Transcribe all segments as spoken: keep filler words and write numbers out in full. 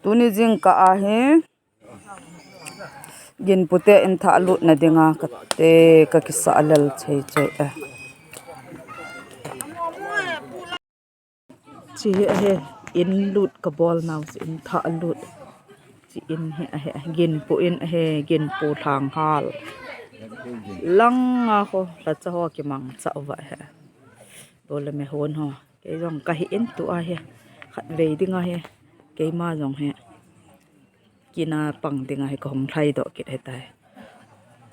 Tuni jingkah ahi, Ginpu te in thah lutna dinga kate kakisa lel chei chei e. Chi hi ahi, in lut kabol nau chi in thah lut. Chi in hi ahi, Ginpu in ahi, Ginpu Lhanghal. Langa ho, lhacha ho kimangcha uva ahi. Tole me hon ho. Kei jong kahi in tua hi. Khatvei dinga hi. Keima jong hi. Kina pang dinga hi kahung lhai doh kit hitai.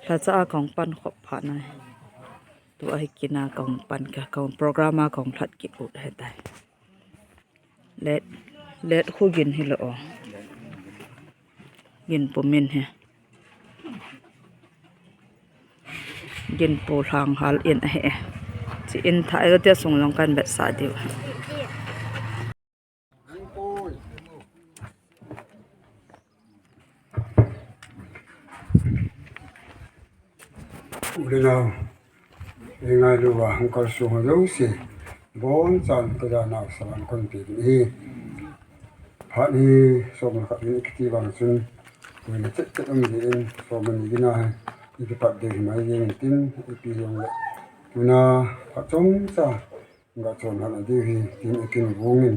Lhacha a kahung pan khop phat na hi. Tua hi kina kahung pan ka, kahung program a kahung lhat kit ut hitai. Let, let khu gin hi lo o. Ginpu min hi. Ginpu Lhanghal in ahi e. Chi in thah e, tia sung jong kan vetsah diu. U le nao, eingailu uva hung kalsong ho jouse, abonchan kajanau salam kahin pe ding ahi. Phat hi som le khat in ikiti vang chun, koina chet chet um jeh in, som le ni gin a hi ikipat ding himai jeng in tin, ipi jongle tuna phat chomcha ga chonlhah na diu hi tin akin vungin,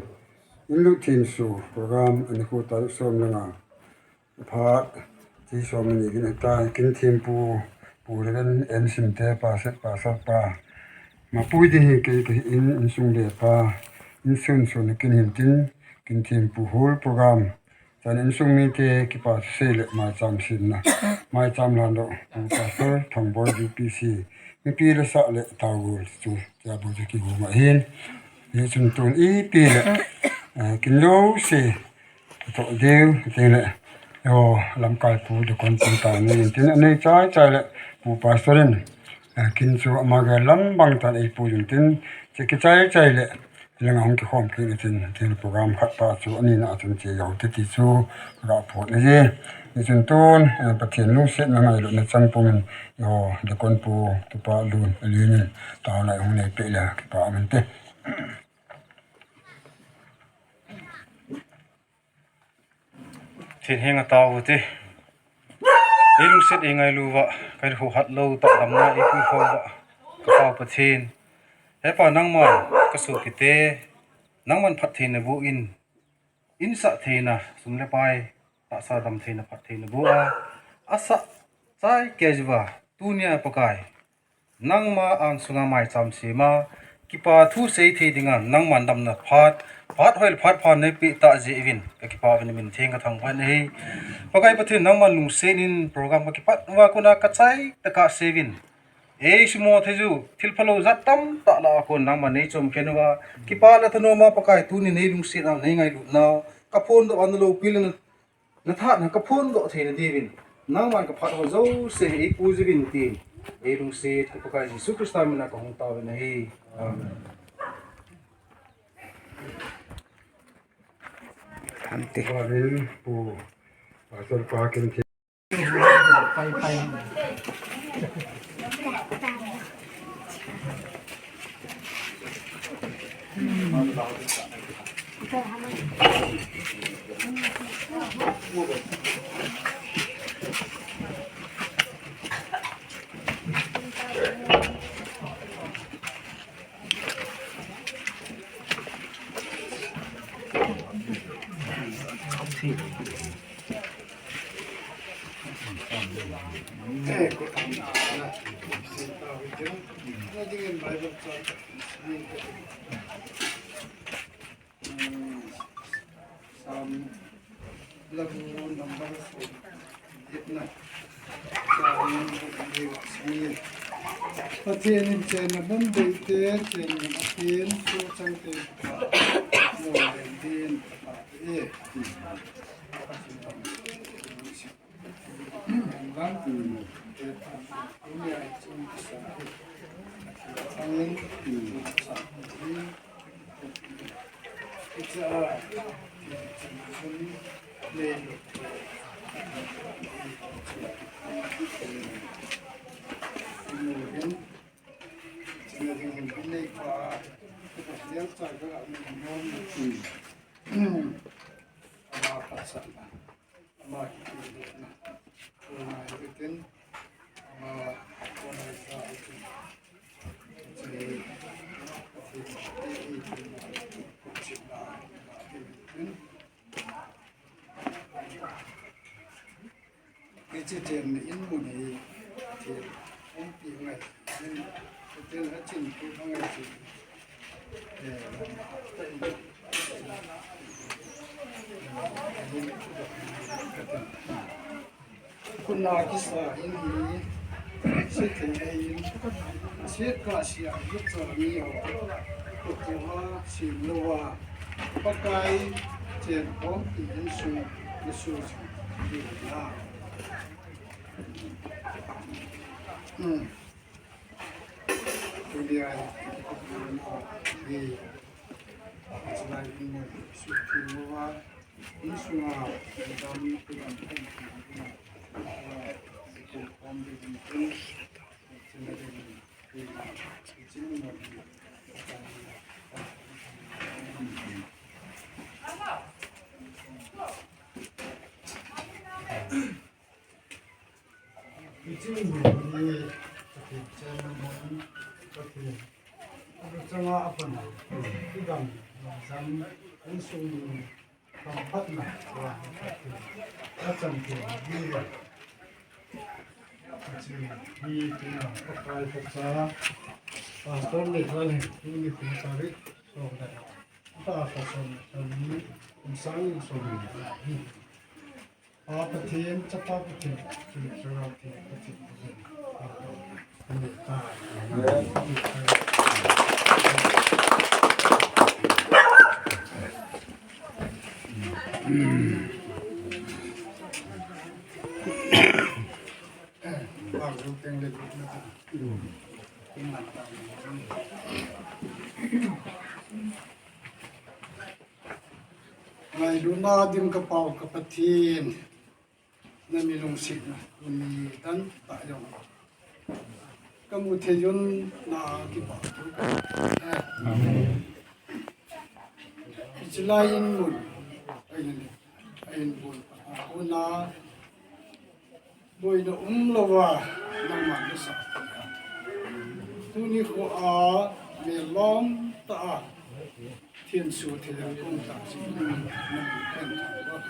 in lut themsuh program anikho tarik som le nga phat, chi som le ni gin ahitai, kin thempu, Pu Reverend M Simte, Pastor, Pastor pa, mapui ding hi kei kahi in, insung le pa, insung sun kin hin tin, kin thempu whole program, chan insung mite kipa thusei le maicham simna, maicham lhandoh, Pu Pastor Thongboi U P C, mipi le sah le taogol chu, tia bou chu kihou ma hin, hichun tun ipi le, eh, kin jouse, Atoh diu, tin le, o, lamkai pu, deacon pu tani, tin anei chai chai le, Pu Pastor in, eh, kin chu ama gel lam bang tan eipu jun tin, che kichai chai le, langa hung kikhom kit le tin, tin program khat pa chu, ani na chun che jou te ti chu, ga phot na je. Hichun tun, eh, Pathen lungsetna ngailutna chang pum in, o, deacon pu, tupa lun, alin in, taona hung nei pe le, kipa man te. Thin henga tao te. Ei lungset ei ngailu uva, kahin khohat lou tah damna ei pui khom uva, ka Pa Pathen. He Pa, nangman ka sopite, nangman phattheina boh in, insah theina, sum le pai, tahsa dam theina, phattheina boh a, asah chai kei jiuva, tunia Pakai, nangma angsunga maicham sema, kipa thu sei thei dinga, nangman damna phat, phat hoi le phat pha neipeh tah jeh uvin, ka kipa uvin, na min theng ka thangvah in ahi. Pakai Pathen, nangman lungset in program ka kipat uva kona ka chai tah a sei uvin. Ei sumo thei u, thil phalou jat tamtah lah a kon nangman nei chom khen uva, kipa le thanom a Pakai tunin nei lungsetna, nei ngailutna, ka phondoh a na loupi le na Na thahatna ka phondoh theina diuvin, nangman ka phat ho jouse hi ei pui jiuvin tin, ei lungset ka Pakai Jesu Christa mina ka hung taovin ahi. Amen. Ante. Amen. Pu Pastor pa kin thi. Pathen in chenna mun beite, chenna mun apen, tu chang te, mo len din, e. Ama kiti le na. Kona hitin, ama kona sa hitin. Hitin, hitin, hitin, hitin. Hitin, hitin, hitin. Hiche chenna in mun hi thil umpi ngai. Hitin a chin pu ngai chi. Eh, Kona kisa in hi, sithei in, aset kahsea, lucha mi ho, kutu ha, sim louva, Pakai chen khompi insung, Jesu chen, hi na. Hmm. Tuni a, hi, chulai in mun, suhtheng louva, insunga, dam, dam, Hicheng hi Pathen chenna mun, Pathen. Adu changa apan. Kidam, zam, insung, kamphatna, wa, Pathen. Achan Pathen, hi, hi, hi, tina, Pakai, Pacha. Pastor le, wa le, tuni kum tarik, so, da. Ta, ta, so, so, ni, kum sang, so, ni, hi. Pa Pathen, Chapa Pathen, Chapa Pathen, Pathen Pathen. Amen. Ngailutna dim ka Pa u ka Pathen, na mi lungsetna tuni dan tah jong ka mu thei un, na kipah thu ka. Amen. Hiche lai in mun, ahin, ahin bol, kona boina umlouva, nangman nasah. Tuni kho a, melom tah a, thenso thei a kong tah jeh in, nangman khen thangvah.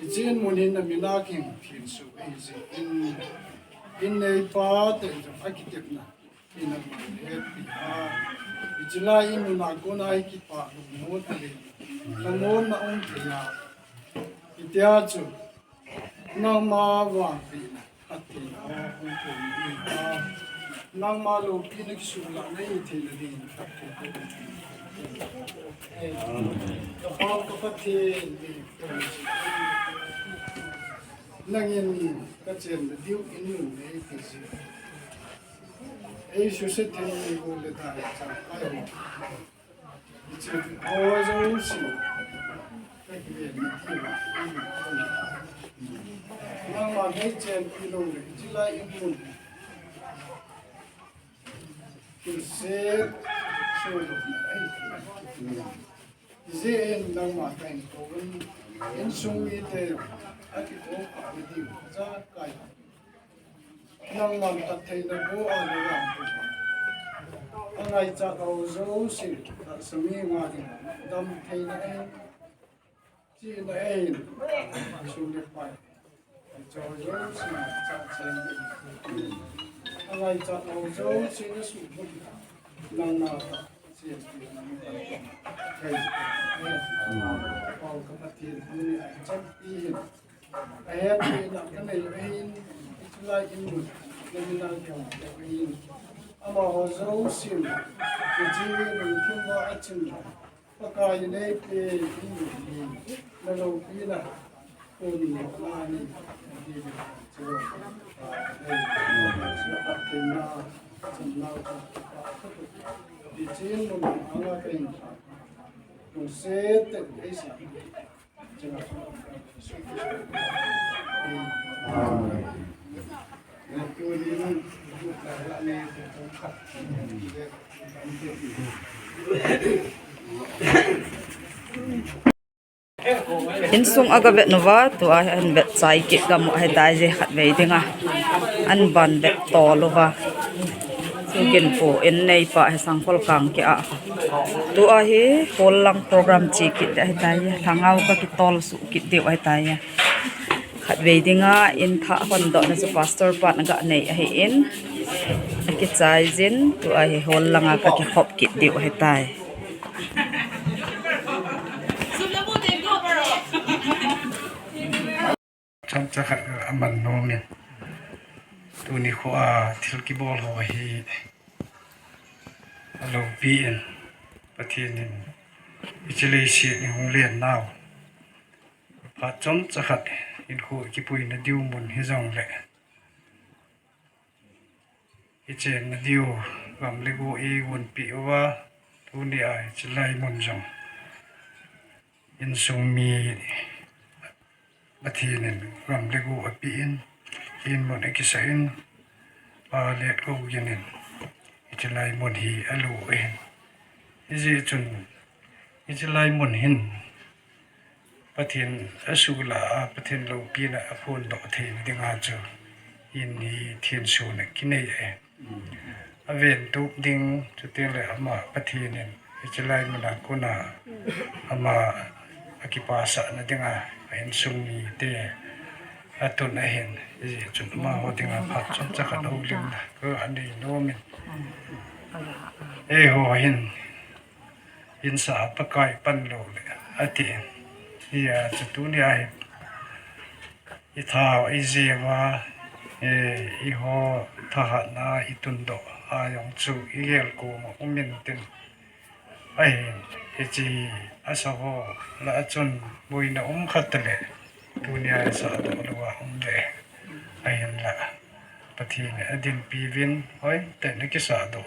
Hiche in mun hi na min a kihing thenso ahi jeh in, in neipa te jong akitepna. Ina man hetpi a. Hiche lai in mun a kona hi kipah lungmon a le. Lhamonna um thei a. Hitia chu. Nangma vangpina. Atina hung pum ni a. Nangma loupina kisuhlahna hi theina ding. Ka Pa ka Pathen ni. Nangin ka chenna diu in mun nei ti ji. Ei suse thei ni gu le ta cha kai ho. Ichi ho jouse. Ka kiven ni ti ba. Nangma nei chenpi lou le, hiche lai in mun. Kilse, so lo, ei. Hijeh in nangma kahin kou in, insung mite, akithopi diu, cha kai. Nangman phattheina boh a navang. Angaichat ho jouse, tahsa mi nga ding, damtheina ahin, chihna ahin, sum le pai. Angaichat ho jouse nasuhbulhit. Nangma tah, Pathen, nangma tah. Amen. Pau ka Pathen, tuni a ichanpi hin. Ahetpina kanei ahin, hiche lai in mun, na min a kihong ahin. Amaho jousen, hiche lungthim uva achin. Pakai, neipen in mun hi, na loupina, kona hi, na loupina, hiche in mun a nga kahin, lungset tah in eisah. Insung a ka vet uva, tua hi an vet chai kit gam u ahi tai je khat vei dinga. An ban vet tol uva. Chu kin pu in nei pa hi sangkhol kang ki a. Tua hi hol lang program chi kit ahi tai je. Lhangau ka kitol su kit diu ahi tai je. Khat vei dinga in tha hon doh na chu pastor pan ga nei ahi in. A kichai jin, tua hi hol langa ka kikhop kit diu ahi tai. Chomcha khat a man nom in. Tuni kho a thil kibol ho hi a lopi in. Pathen in hiche leiset ni hung len nau. Phat chomcha khat in kho kipuina diu mun hi jong le. Hiche na diu gam le go i gon pi uva, tuni a hiche lai mun jong. Insung mi Pathen in gam le go api in, in mun a kisa in, pa let go gin in, hiche lai mun hi a lo in. Hijeh chun, hiche lai mun hin, Pathen a suhla a, Pathen loupina a phondoh theina dinga chu in hi thensun a kinei e. A ventup ding, chuteng le ama Pathen in hiche lai mun a kona ama a kipasahna dinga a insung mite a tun ahin, hijeh chun amaho dinga phat chomcha khat houlimna ka nei nom in. Eiho hin, insa a Pakai pan lou le, ati. Hijeh a chu tuni a hi, i tha, i jeva, eh, eiho thahatna i tundoh a jong chu i gel koma um intin. Ahin, hiche a sa ho lah a chun boina um khat le, tuni a sahdoh lou a um le. Ahinla, Pathen in a dinpi uvin, hoitah in a kisahdoh.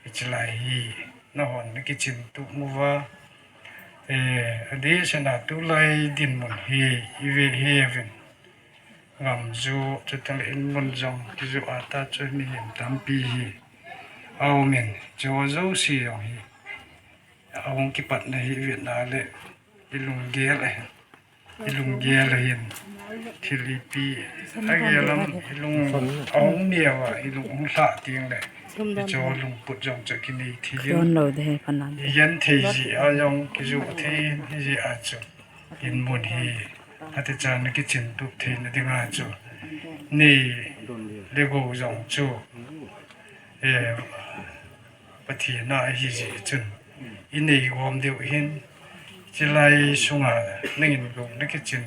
Hiche lai hi, nahon na kichin tup uva. Eh, adeh seh a tulai dinmun hi, i ve hi uvin. Gam jo, chuteng le in mun jong, kijo a ta chu mihem tampi hi. A um in, jo jouse jong hi. Ahung kipatna hi i vet na le, i lunggel ahi. I lunggel ahin, thil ipi a gel ham, i lung ahung neo a, i lung hung lhah teng le, i cho lungput jong chu kinei thei in. I genthei jeh a jong kijoh thei in, hijeh a chu in mun hi, ati chan a kichin tup theina dinga chu, nei le gou jong chu, eh, Pathen a ahi jeh chun, i nei gom diu ahin, hiche lai sunga nangin lung na kichin,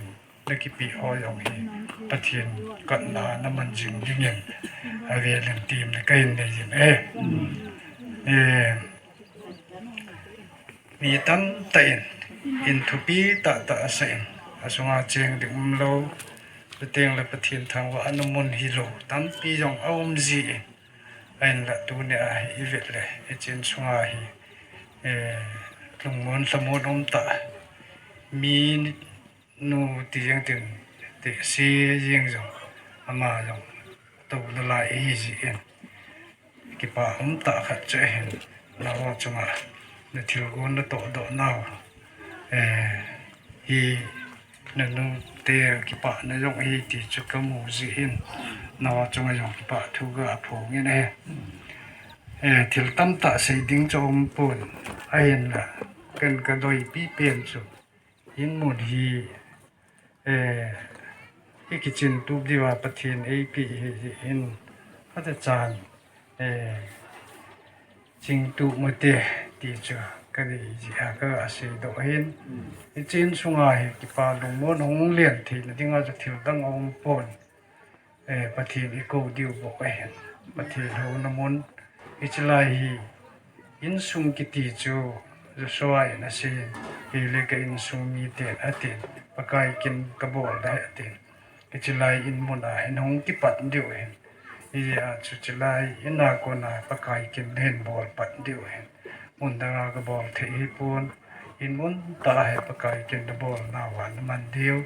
na kipeh ho jong hi, Pathen kotna na man jing dingin, avel in temna kahin nei jin ahi. Eh, mi tamtah in, in thupi tahtah asah in, asunga cheng ding umlou, chuteng le Pathen thangvahna mun hilou, tampi jong aum ji in, Ahinla tuni a hi i vet le, hiche insunga hi, eh, lungmon lhamon um tah. Mi nu ti jeng tin, tehse jeng jong, ama jong, tou nalai ahi jeh in. Kipah um tah khat chu ahin, nangho chunga, na thilgon na tohdoh nau. Eh, hi, Nanu te kipana jong ahi ti chu kamu jeh in, nangho chunga jong kipah thu kaphong in ahi. Eh, thil tamtah sei ding chu aumpon, ahinla, ken kadeipi pen chu, in mun hi, eh, i kichin tup diuva Pathen eipeh ahi jeh in, ati chan, eh, Chingtup mate ti chu kadei jeh a kaseidoh ahin. Hiche insunga hi kipah lungmon hung len theina dinga chu thil dang aumpon. Eh, Pathen i kou diu bou ahin. Pathen houna mun. Hiche lai hi insung kiti chu Joshua in asei in. Kei le ka insung miten atin. Pakai kin kabol ding ahi atin. Hiche lai in mun a hin hung kipat diu ahin. Hijeh a chu hiche lai in a kona Pakai kin hin bol pat diu ahin. Mun danga kabol thei hipon. In mun tah a hi Pakai kin nabol nauva naman diu.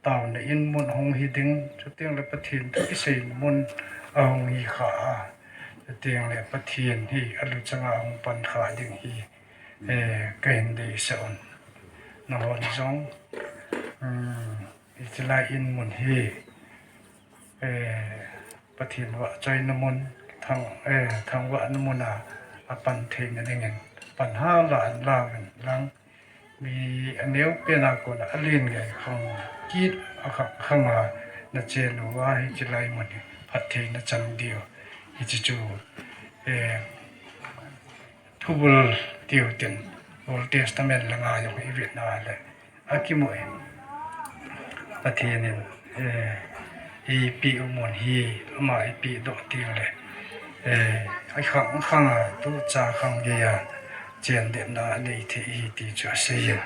Taona in mun hung hi ding. Chuteng le Pathen thu kiseina mun ahung hi kha a. Chuteng le Pathen hi aluchang a hung pan kha ding hi. Eh, kahin deisah un. Nahon jong, um, hiche lai in mun hi, eh, Pathen vahchoina mun, thang, eh, thangvahna mun a, apan theina dingin, pan hala an lang in lang, mi aneo pen a kona alen ngai khang kit a khang, khang a na chen uva hiche lai mun hi phattheina chan diu. Hiche chu, eh, thubul tiu tin, Old Testament langa jong i vet na le, akimu e. Pathen in, eh, eipeh u mun hi, ama eipeh doh teng le, eh, akhang khang a, tucha khang gei a, chen detna anei thei ahi ti chu asei e.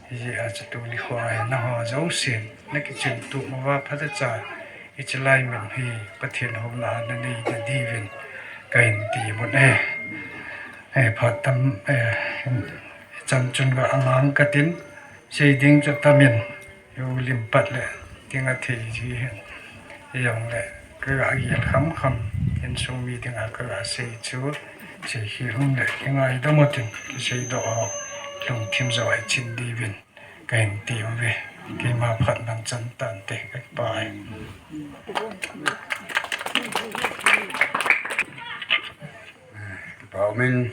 Hijeh a chu tuni khoa hi nangho jousen, na kichen tup uva phatecha, hiche lai mun hi Pathen houna a na nei na diuvin kahin ti mun e. Eh, phat tam, eh, chan chun ga angang katin, sei ding chu tamin, u lim pat le, ding athei ji hin. Jong le, ka ga gel kham kham, insung mi dinga ka ga sei chu, sei hi um le, kingai dam utin, kisei doh ho, lungthim jo a i chin diuvin, kahin ti uve, keima phat nang chan tante, ka kipah e. Kipah umin,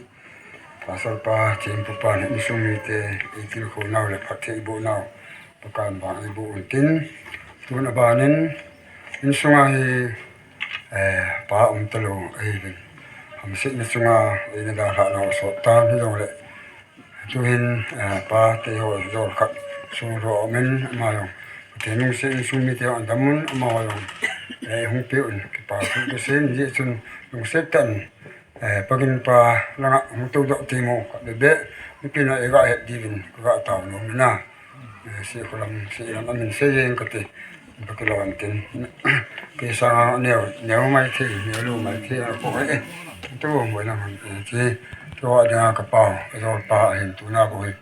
Pastor pa, Thempu pan, insung mite, eitilkhou nau le phatthei eiboh nau, Pakai vang eiboh untin, tun abanin, insunga hi, eh, pa um talou, ahiuvin, hamsetna chunga, eina dalhah nau asot tan, hijongle, tuhin, eh, pa te ho jol khat, solo umin, ama jong, Pathen lungset insung mite ho adam un, amaho jong, eh, hung pe un, kipah thu kasen, hijeh chun, lungset tah in, eh, Pagin pa langa hung toudoh temo, ka bebe, mipi na eiga het diuvin, ka ga tao nom in a. Eh, sikholam, siklam amin sei jeng kati, ka kilou antin. Kei sanga neo, neo mai thei, neo lou mai thei, a ko e. Tu mo na han, eh, ti, tu a dinga ka pau, ka jol pa ahin tuna ko hi.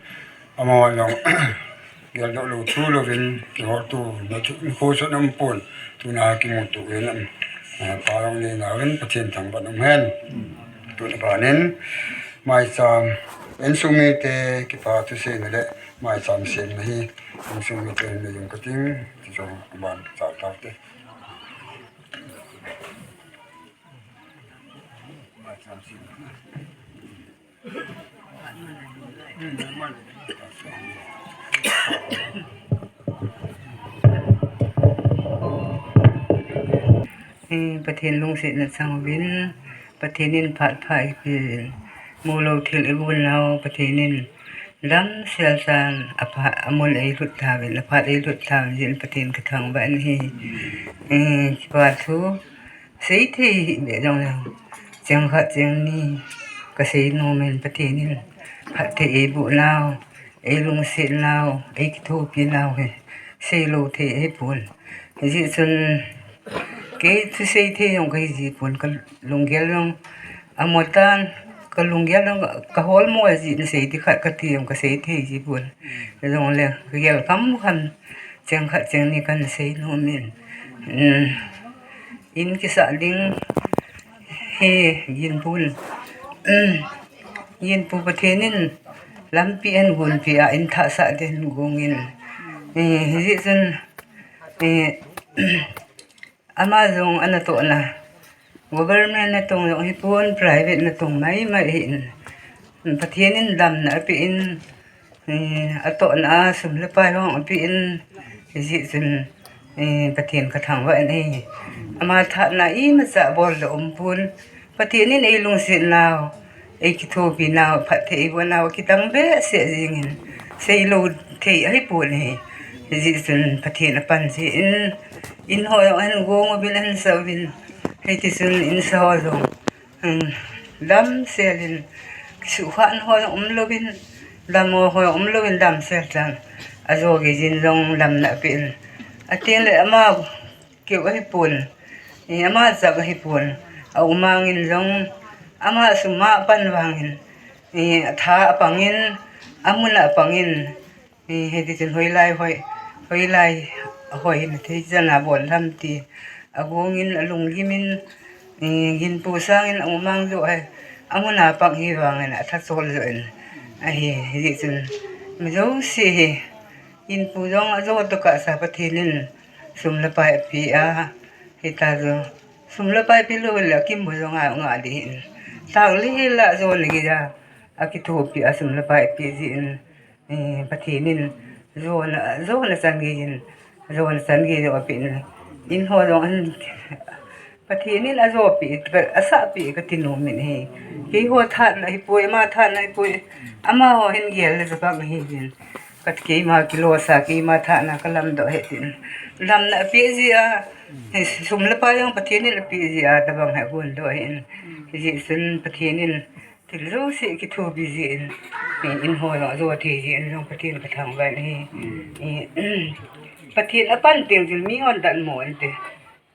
Ama jong, geldoh lou thu louvin, kihol tu, na thu, nikho chu nam pon, tuna kimuto in am, eh, pa jong neina uvin, Pathen thangvah in um hen. Tun abanin, maicham, insung mite, kipa thuseina le, maicham semna hi, insung mite, nei jong kating, ti jong, aban, chao tao te. Maicham semna. Eh, Pathen lungsetna chang uvin, Pathen in phat pha eipeh uvin, mulou thil ibol nau, Pathen in damsel chan, apha, amun eilut tauvin, aphat eilut tauvin, jin Pathen kathangvah in ahi. Eh, kipa thu, Seithei hih beh jongleng, cheng khat cheng ni kasei nom in Pathen in phatthei eiboh nau, eilungset nau, eikithopi nau hi seilou thei ahipon. Hijeh chun kei thusei thei jong kahi jipon, kalunggel jong amo tan, kalunggel jong kaholmo jeh in sei ding khat kati jong kasei thei jipon. Jongleng kagel kham kham, cheng khat cheng ni kana sei nom in. Um, in kisah ding hi ginpun. Um, ginpu Pathen in lampi ahin gonpeh a, in thah sah ding ahin gong in. Eh, hijeh chun, eh, ama jong anatohna, government natong jong hipon, private natong maimai ahin. Pathen in damna apeh in, eh, atohna a sum le pai ho apeh in, hijeh chun, eh, Pathen kathangvah in ahi. Ama thahna imacha bol le umpon, Pathen in eilungset nau, eikithopi nau, phatthei eiboh nau, akitang behseh jeng in, seilou thei ahipon ahi. Hijeh chun Pathen apan jeh in, in ho jong ahin gong uvin, ahin sah uvin, hitichun insa ho jong, um, damsel in, kisuhkhahna ho jong umlouvin, dammo ho jong umlouvin, damsel chan, ajo gei jin jong damna apeh in. Atengle ama keu ahipon, eh, ama chap ahipon, aumang in jong, ama sum a pan vangin, eh, atha apang in, amun a apang in, eh, hitichun hoilai hoi, hoilai hoi na thei chan a bol ham ti, agong in, alunggim in, eh, ginpu sang in, aumang joh hi, amun a pang hi vangin, atha chol joh in, ahi, hijeh chun, mi jouse hi, Inpu jong ajo tokah sa Pathen in sum le pai ape a, hita jo sum le pai pe lou le akim bu jong a nga di hin. Tang le la jo le gi ja akithopi a sum le pai pe ji in, eh, Pathen in jona, jona chan gi in, jona chan gi jo ape in. In ho jong an Pathen in ajopi, asahpi kati nom in ahi. Keiho thanna ahipoi, ama thanna ahipoi. Amaho hin gel le jabang ahi jin. Kat keima kilosa, keima thanna kalamdoh ahi tin. Lamna ape jia, sum le pai jong Pathen in ape jia, tabang hi agondoh ahin. Hijeh chun Pathen in thil jouse kithopi jin. In ho jong ajo thei jin jong Pathen kathangvah in ahi. Pathen apan teng jin mihon dan mo ante.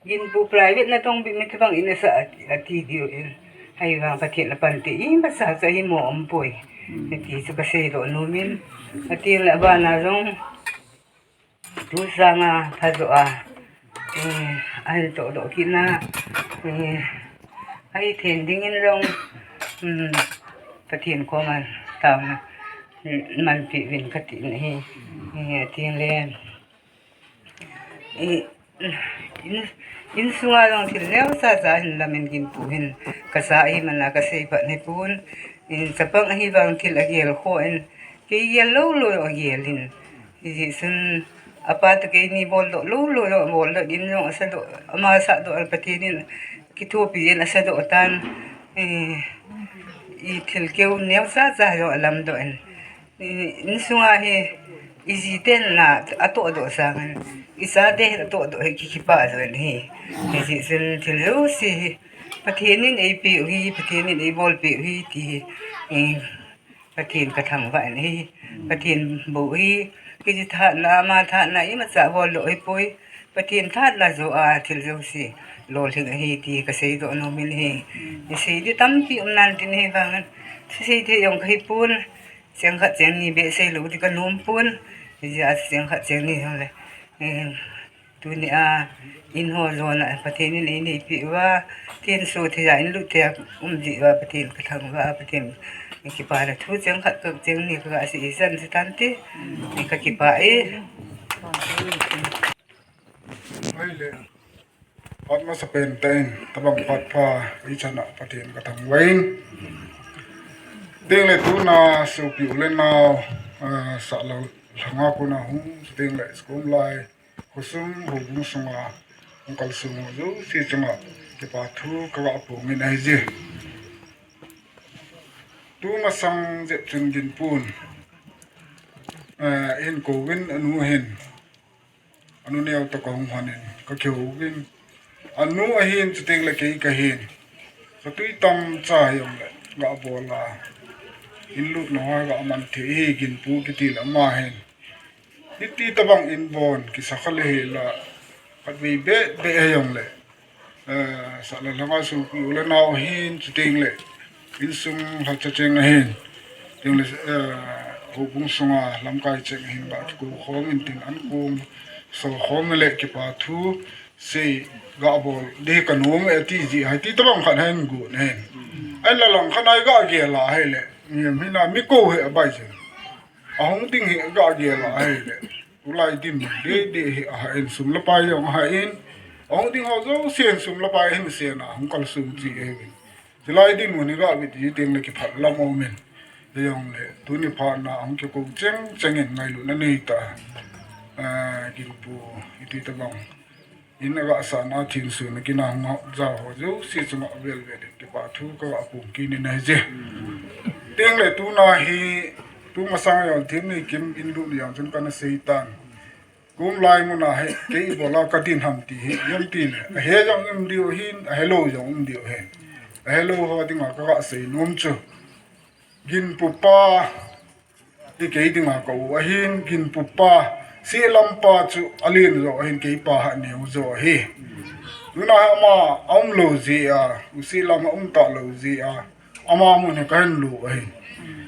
Ginpu private natong bit na kibang in asa ati, ati diu in. Hijeh vang Pathen apan te imacha cha hi mo umpoi. Ati chu kasei doh nom in. Ati le abana jong. Tu sanga phajo a. Eh, ahin todoh kit na. Eh, ahi then ding in jong. Hmm, Pathen koma taona. Hmm, manpi uvin kati in ahi. Eh, ati le. I, in, insunga jong thil neocha cha hin lamin Ginpu hin kasa ahi mana kasei phat ahipon. In chapang ahi vang thil agel kho in kei gel lou lou jong agel in. Hijeh chun apa toh keini boldoh lou lou jong boldoh in jong asadoh ama sadoh a Pathen in kithopi in asadoh tan. I, i thil keu neocha cha jong alamdoh in. Insunga hi, iji ten na atohdoh sangin, icha te hin atohdoh hi ki, kipah jeng ahi. Hijeh chun thil jouse hi, Pathen in eipeh u hi, Pathen in eibolpeh u hi ti hi, eh, Pathen kathangvah in ahi, Pathen bou hi, kiji thanna, ama thanna, imacha boldoh ahipoi. Pathen thanna jo a thil jouse lolhing ahi ti kasei doh nom in ahi. Isei di tampi um nan tin ahi vangin. Sei thei jong kahipon. Cheng khat cheng ni beh sei lou di kanom pon. Hijeh a cheng khat cheng ni jong le. Eh, tuni a in ho jona Pathen in eineipi uva. Thenso thei a inlut thei a um ji uva Pathen kathangvah a Pathen. Kipa le thu cheng khat ka cheng ni kasei san se tante. Kakipah e. Ahile, phat masapen tah in, tabang phat pha, ichan a Pathen kathangvah in. Tengle tuna sopi u le nao, ah, sahlam lhanga kona hung, tengle school lai, khosung, houbung sunga, hung kalsong u jouse chunga, kipa thu kaga phong in ahije. Tu masang jep chun Ginpun, eh, hin kouvin anu hin. Anu neo toh kahung hon in, kakihouvin. Anu ahin, chutengle kei kahin. Katui tamcha jongle, gabol a. Inlutna ho gaman thei hi Ginpu kiti le ama hin. Hiti tabang in bon, kisa kha le hila. Khatvei beh beh hijongle. Eh, sahlam lhanga sopi u le nao ahin, chutengle. Insung lhacha cheng ahin. Tengle, eh, houbung sunga lamkai cheng ahin, ba kikou khom in tin an kum. Sol khom le kipa thu, sei gabol, di kanom e ti ji, hiti tabang khat hin gon ahin. Ahinla lang khat a gagel a ahile. Mi, mi na mi kou hi abai jeng. Ahung ding hi gagel a ahile. Tulai din, di, di hi ahin sum le pai jong ahin. Ahung ding ho jouse hin sum le pai hin sena, hung kalsong ji ahin. Chulai dinmun hi gavit ji tengle kiphat lam aumin. Hijongle, tuni phat na hung kikou cheng cheng in ngailutna nei ta. Ah, Ginpu, iti tabang. In aga sana thinsun, kina hung jao ho jouse chunga vel vel in kipa thu kaga phong kit in ahije. Tengle tuna hi, tu masang jong thim ni kim inlut jong chun kana sei tan. Kum lai muna hi, kei ibola kadin ham ti hi, jong tile. Ahe jong um diu hin, ahelou jong um diu hin. Ahelou ho dinga kaga sei nom chu. Ginpu pa, ti kei dinga ka u ahin, Ginpu pa, Sihlam pa chu alen jo ahin, kei pa ha neo jo ahi. Tuna hi ama, aum lou jeh a, u Sihlam aum talou jeh a, ama mun hi kahin lou ahin.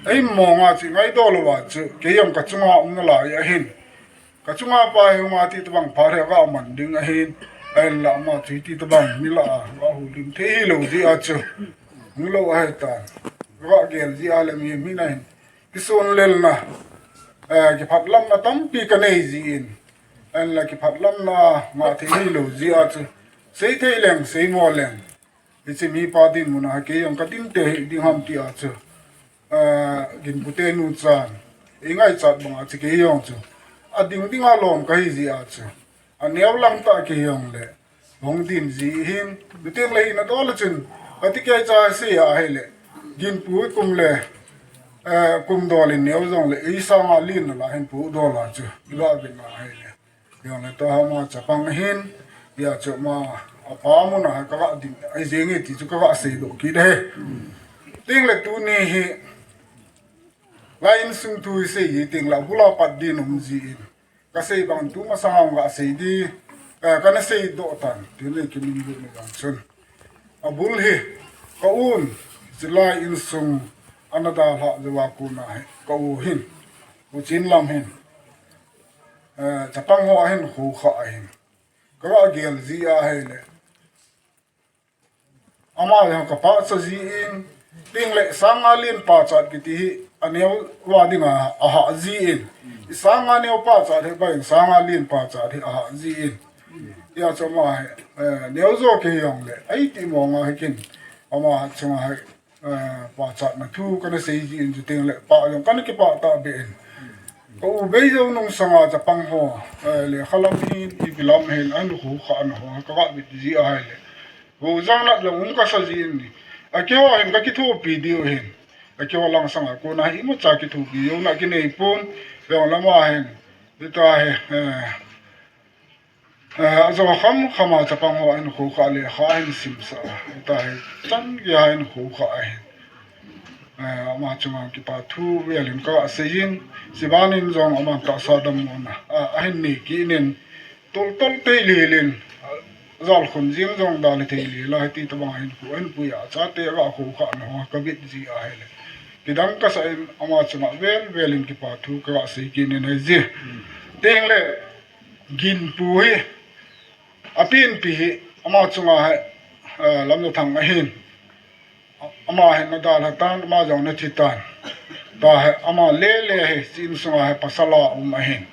Ahin mong a chu, ngaidoh lou a chu, kei jong kachunga um nalai ahin. Kachunga pa hi hung a ti tabang phat hi aga man ding ahin. Ahinla ama chu ti tabang mi lah a, aga houlim thei hilou jeh a chu. Hung lou ahi ta. Aga gel jeh a le mi, mi na hin. Kisun lelna. eh, kiphatlamna tampi kanei jin, ahinla kiphatlamna ngah thei hilou jia chu, seithei leng, seimo leng, hiche mipa dinmun a kei jong kadin tei ding ham tia chu, eh, Ginpu te nu chan, eingaichat banga chu kei jong chu, ading dinga lom kahi jia chu, aneo lang tah kei jongle, hung din ji hin, chuteng le hina dol chun, kati kei cha sei ahile, Ginpu kum le, eh, kum dol in neo jongle, ei sanga lin na la hin pu dol a chu, iga vin ahile. Jongle tua ama chapang hin, hia chu ama, apa mun a kava din, ahi jeng e ti chu kava seidoh kit e. Chuteng le tuni hi, lai insung thu isei ji teng le, abul a pat din um jin, kasei bang tu masang a kasei di, eh, kana seidoh tan, tin le kimin lut ni bang chun. Abul hi, ka un, chulai insung, ana dalha jou a kona hi, ka u hin, U Chinlam hin, eh, chapang ho ahin khokha ahin. Kava gel ji ahile, ama jong kapachat jin, chuteng le sanga lin pachat kiti hi, aneo va dinga ahah jin. Sanga neo pachat hi, bai sanga lin pachat hi ahah jin. Hia chu ama hi, eh, neo jo kei jongle, aiti mong a hi kin, ama chunga hi, eh, pachatna thu kana sei jin chuteng le, pa jong kana kipah tahbeh in. Ka u bei jou nung sanga chapang ho, eh, lekha lam hin, ipi lam hin, ahin khokha na ho, kava bit ji ahile. Vo jang nat lang um kasa jin ni. Akeiho hin kakithopi diu hin. Akeiho lang sanga kona hi imacha kithopi jouna kinei pon. Jong lama hin. Hita hi, eh, eh, ajo kham khama chapang ho ahin khokha lekha ahin simsah. Hita hi chan geiya ahin khokha ahin. Eh, ama chunga kipa thu velin kasei jin. Chubanin jong aman tahsa dammona, ah, ahin nei kit in. Toltol tei lilin, ah, jalkhun jing jong dal thei lila, hiti tabang hin pu, hin pu a, chate aga khokha na ho, kabit ji ahile. Kidang kasa in ama chunga vel, velin kipa thu kasei kit in ahi ji. Chuteng le, Ginpu hi, apinpi hi, ama chunga hi, ah, Lamjathang ahin. Ama hin adalha tan, ama jong ana thi tan. Tua hi, ama lele hi, insunga hi pasal a um ahin.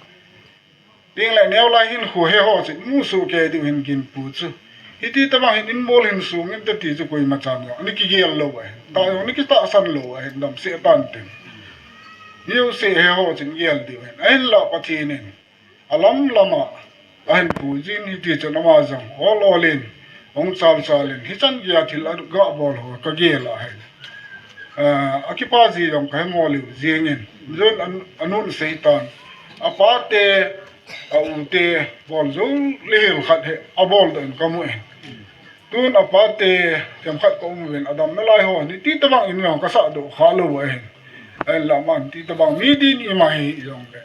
Chuteng le neo lai hin khu he ho chu, musoh kei diu hin Ginpu chu. Hiti tabang hin inmol hin sung inte ti chu koima chan jong ana kigel lou ahin. Tah jong ana kitahsan lou ahin, damsel tan tin. Neo seh he ho chu gel diu hin. Ahinla Pathen in alam lama ahin pu jin hiti chun ama jong ol ol in, hung chal chal in, hichan geiya thil aga bol ho kagel ahin. Ah, akipa ji jong kahe mo lou jingin, jong an, anun sei tan. Apa te, a u te, bol jou lihel khat hi, abol doh in kamu in. Tun apa te, themkhat ka um uvin, adam nalai ho, hiti tabang in jong kasah doh kha lou ahin. Ahinla aman, hiti tabang mi din ima hi jong le.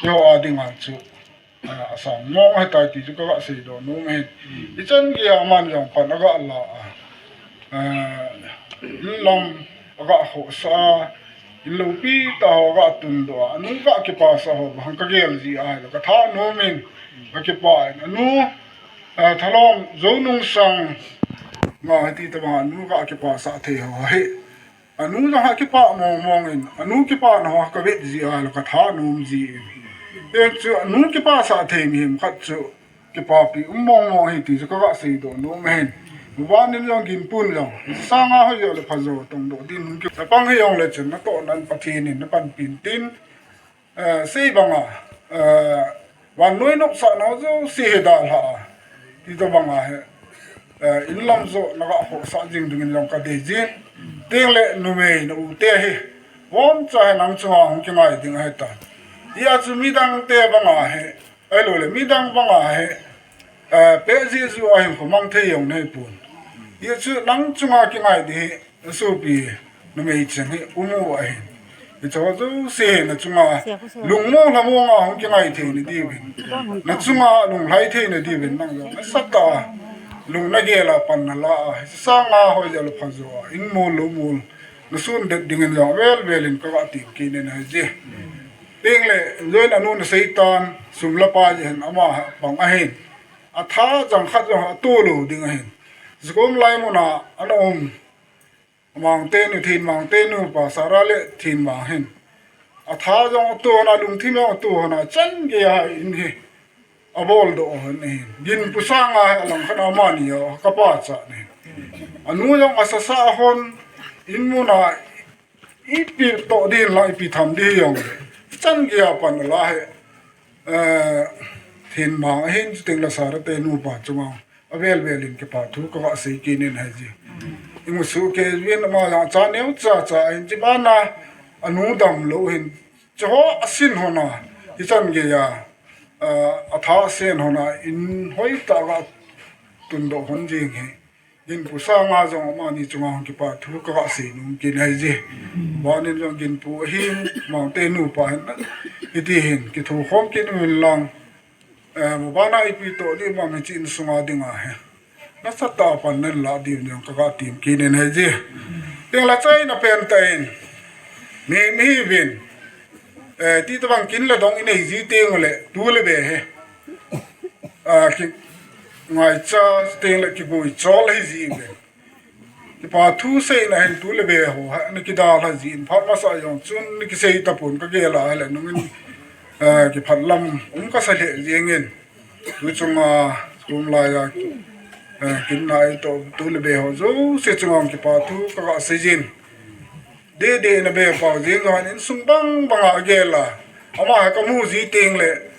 Eiho a dinga chu, ah, asang mong ahitai ti chu kaga seidoh nom ahin. Ichan geiya aman jong pan aga la a. Ah, in lam aga khohsah a, in loupi tah ho aga tundoh a, anu ga kipasah ho, bang kagel ji ahile, katha nom in, kakipah in, anu, ah, Thalhom, Jou Nungsang, nga hiti tabang anu ga kipasah thei ho hi. Anu jong akipah mong mong in, anu kipah na ho kavet ji ahile katha nom ji in. Hichu anu kipasah thei mihem khat chu kipapi um mong mong ahi ti chu kaga seidoh nom ahin. Muban in jong Ginpun jong, sanga hoi jeh le phajo tongdoh din hung ki. Chapang hijongle chun natoh nan Pathen in napanpin tin, eh, sei banga, eh, vannoi nopsahna jouse hi dalha a, ti tabanga hi, eh, in lam joh naga khohsah jing dingin jong kadei jin. Chuteng le numei na u te hi, bomcha hi nang chunga hung kingai ding ahitan. Hia chu midang te banga hi, ahilouleh midang banga hi, eh, peh jeh joh a hin khomang thei jong nei pon. Hia chu nang chunga kingai ding hi, nasopi numei cheng hi um u ahin. Hiche ho jouse hi nachunga lungmong lhamong a hung kingai thei nadiuvin, nachunga lunglhai thei nadiuvin nang jong nasatah a lung nagel a pan nala a, hiche sanga hoi jeh le phajo a, in mol lou mol nasun det dingin jong vel vel in kaga tem kit in ahi je. Chuteng le, join anu nasei tan, sum le pai jeh hin ama pang ahin. Atha jang khat jong atoh lou ding ahin. Jikom lai muna ana um Mangtenu, Thin Mangtenu pa Sara le Thin Mang hin, Atha jong atoh hon a, lungthim jong atoh hon a, chan geiya in hi abol doh hon ahin. Ginpu sanga hi alangkhat a amani a kapa cha ahin. Anu jong asasa hon, in muna ipi toh ding lang, ipi tham ding jong, chan geiya pan la hi, eh, thinmang ahin, chuteng le Sarate nupa chunga avel vel in kipa thu kaga sei kit in ahi ji. Imu soh kei uvin, ama jong cha neocha cha ahin, chubana anu damlou hin, chuho asin hon a, hichan geiya, ah, atha asen hon a, in hoitah a ga tundoh hon jing hi. Ginpu sanga jong amani chunga hung kipa thu kaga sei nom kit in ahi ji. Banin jong Ginpu ahin, Mangte nupa hin, hiti hin kithokhom kit uvin lang, eh, mabana ipi toh ding ham hiche insunga dinga hi nasatah a pan nalah diu jong kaga tem kit in ahi ji. Chuteng le achaina pen tah in, mi, mi hi uvin, eh, ti tabang kin le dong inei ji teng le, tu le be hi, ah, kingaicha teng le kigui chol ahi ji uvin. Kipa thu seina hin tu le be ho hi ana kidalha jin, phat masa jong chun ana kisei tapon, kagel a hile nungin, eh, kiphat lam um kasa lheh jengin. Tu chunga, kum laiya, eh, kin nai toh tu le be ho jouse chunga kipa thu kaga sei jin. Dede na be pau jeng jong insung bang banga agel a, ama hi kamu ji teng le,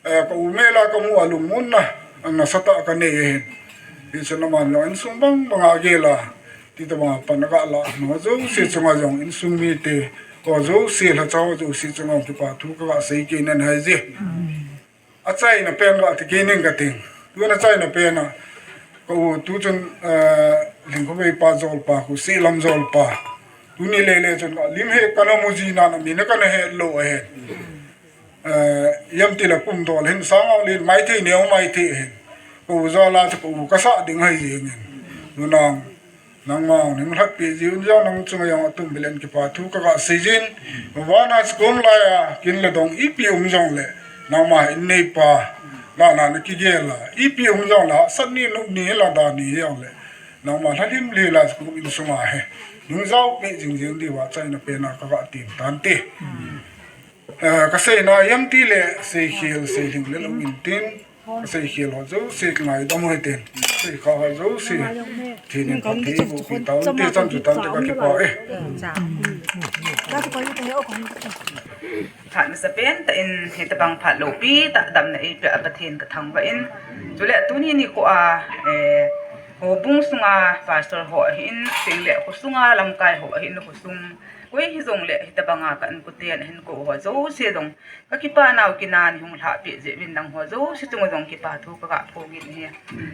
eh, ka u mel a kamu a lungmonna nasatah kanei ahin. Hichun aman jong insung bang banga agel a, ti tabanga pan aga lah ho jouse chunga jong, insung mite ho jouse, lhacha ho jouse chunga kipa thu kaga sei kit in ahi ji. Achaina pen ga ti kit ning kating. Tuna achaina pen a, ka u tu chun, eh, Lhingkhovei pa jolpa, Khosih lam jolpa. Tuni lele chun ka lim hi kana mu ji nan, amin kana het lou ahin. Eh, ijemti le kum dol hin, Sangaolin maithei neo maithei ahin. Ka u jal a chu ka u kasah ding ahi jengin. Nunang, nangma hung lhatpeh jiuvin jong, nang chunga jong atum belen kipa thu kaga sei jin. Mabana chu kum laiya kin le dong ipi um jongle, nangma in neipa, nana nakigel a, ipi um jongle, sat ni, nup ni, lada ni jongle, nangma lhalim lhela chu kum insunga hi nung jao peh jing jing diuva achaina pen a kaga tem tante. Eh, kaseina ijemti le, seikhel, seilhing le um intin, kaseikhel ho jouse ngaidam u hitin, seikha ho jouse, thinin phatthei boh peh tauvin te, chan chu tante, kakipah e. Phat masapen tah in hitabang phat loupi tah damna eipeh a Pathen kathangvah in. Chule tuni nikho a, eh, houbung sunga pastor ho ahin, chuteng le khosunga lamkai ho ahin, khosung koi hijongle hitabanga ka inkote ahin kou ho jouse jong, kakipah nau kin a neihung lhahpeh jeh uvin lang ho jouse chunga jong kipa thu kaga phong in ahi.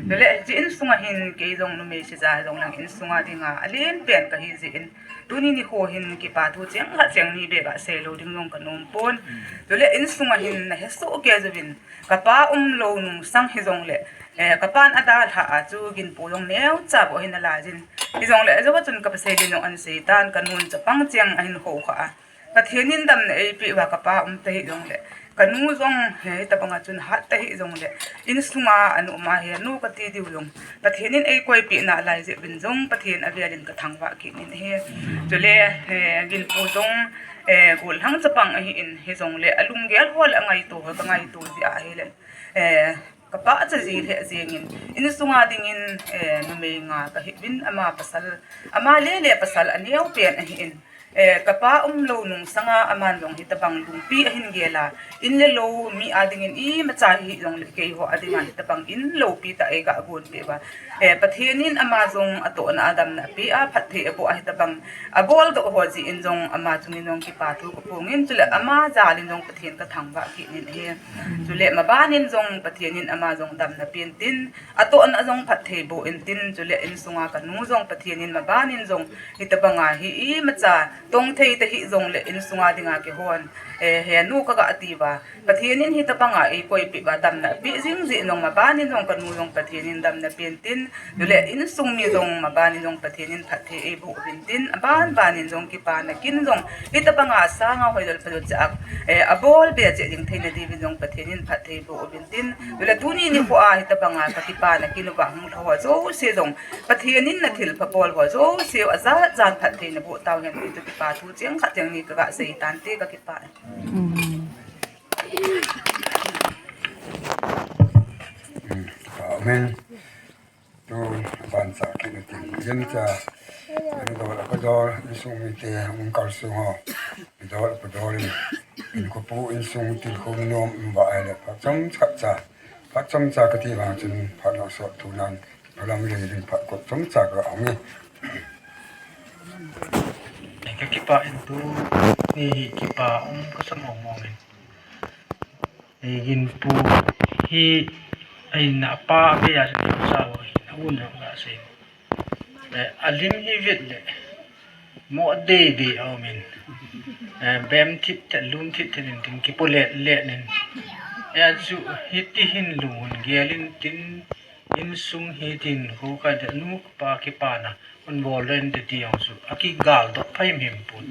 Chule hiche insunga hin kei jong numei seija jong lang insunga dinga alen pen kahi jeh in, tuni nikho hin kipa thu cheng khat cheng ni beh ga seilou ding jong kanom pon. Chule insunga hin nahesoh kei jouvin, kapa umlou nungsang hijongle, eh, kapan adalhah a chu Ginpu jong neocha bou ahin alaijin. Hijongle ajou a chun kapa seijin jong ahin seitan, kanun chapang cheng ahin khoukhah a. Pathen in damna eipeh uva kapa um tahih jongle, kanu jong hitabanga chun hat tahih jongle, insunga anu ma hi anu kati diu jong, Pathen in eikoipeh nalai jeh uvin jong Pathen avel in kathangvah kit in ahi. Chule, eh, Ginpu jong, eh, gollhang chapang ahin, hijongle alunggel ho le angaito ho kangaito jeh ahile, eh, kapachat ji lheh jengin, insunga dingin, eh, numei nga kahiuvin, ama pasal, ama lele pasal aneo pen ahin, eh, kapa umlou nungsanga aman jong hitabang lungpi ahin gel a, in le lou mi a dingin imacha hih jongle keiho a dinga hitabang in loupi tah eiga gonpeh uva, eh, Pathen in ama jong atohna a damna apeh a, phatthei aboh a, hitabang aboldoh ho jeh in jong ama chungin jong kipa thu kaphongin, chule ama jal in jong Pathen kathangvah kit in ahi. Chule maban in jong Pathen in ama jong damna pen tin, atohna jong phatthei boh intin, chule insunga kanu jong Pathen in maban in jong hitabanga hi imacha tongthei tahih jongle insunga dinga kihon, Eh, he nu ka ga ti uva. Pathen in hitabang a eikoipeh uva damna apeh jing jeh in jong maban in jong kanu jong Pathen in damna pen tin, chule insung mi jong maban in jong Pathen in phatthei eiboh uvin tin, aban ban in jong kipana kin jong hitabang a sanga hoilou phalou cheh a, eh, abol be cheh ding theina diuvin jong Pathen in phatthei boh uvin tin, chule tuni nikho a hitabang a ka kipana kin uva hung lha ho jouse jong Pathen in na thilpha bol ho jouse u ajat jan phatthei na boh tauhen ti chu kipa thu cheng khat cheng ni ka ga sei tante ka kipah. Amen. Tu, ban cha kit na tin. Jen cha, ani dol, ka dol, insung mite, um kal sung ho. Dol, ka dol in. In ko pu, insung til ko nom, um ba ai le. Phat chomcha. Phat chomcha ka ti vang chun, phat na sot thu nan. Phalam le din phat ko chomcha ka ang e. Ka kipah in tu, ni kipa um ka sa mong mong in. Ei gin pu hi, ei na pa be a sa sa wo hi, na un na ka sei. Eh, alim hi vet le, mo dei dei a um in. Eh, bem thit te, lum thit te nin tin kipu let let nin. Eh, chu hiti hin lung un gel in tin, insung hi tin, ko ka de nu pa kipana. Hung bol den te ti jong chu, akigal doh pha him him pon.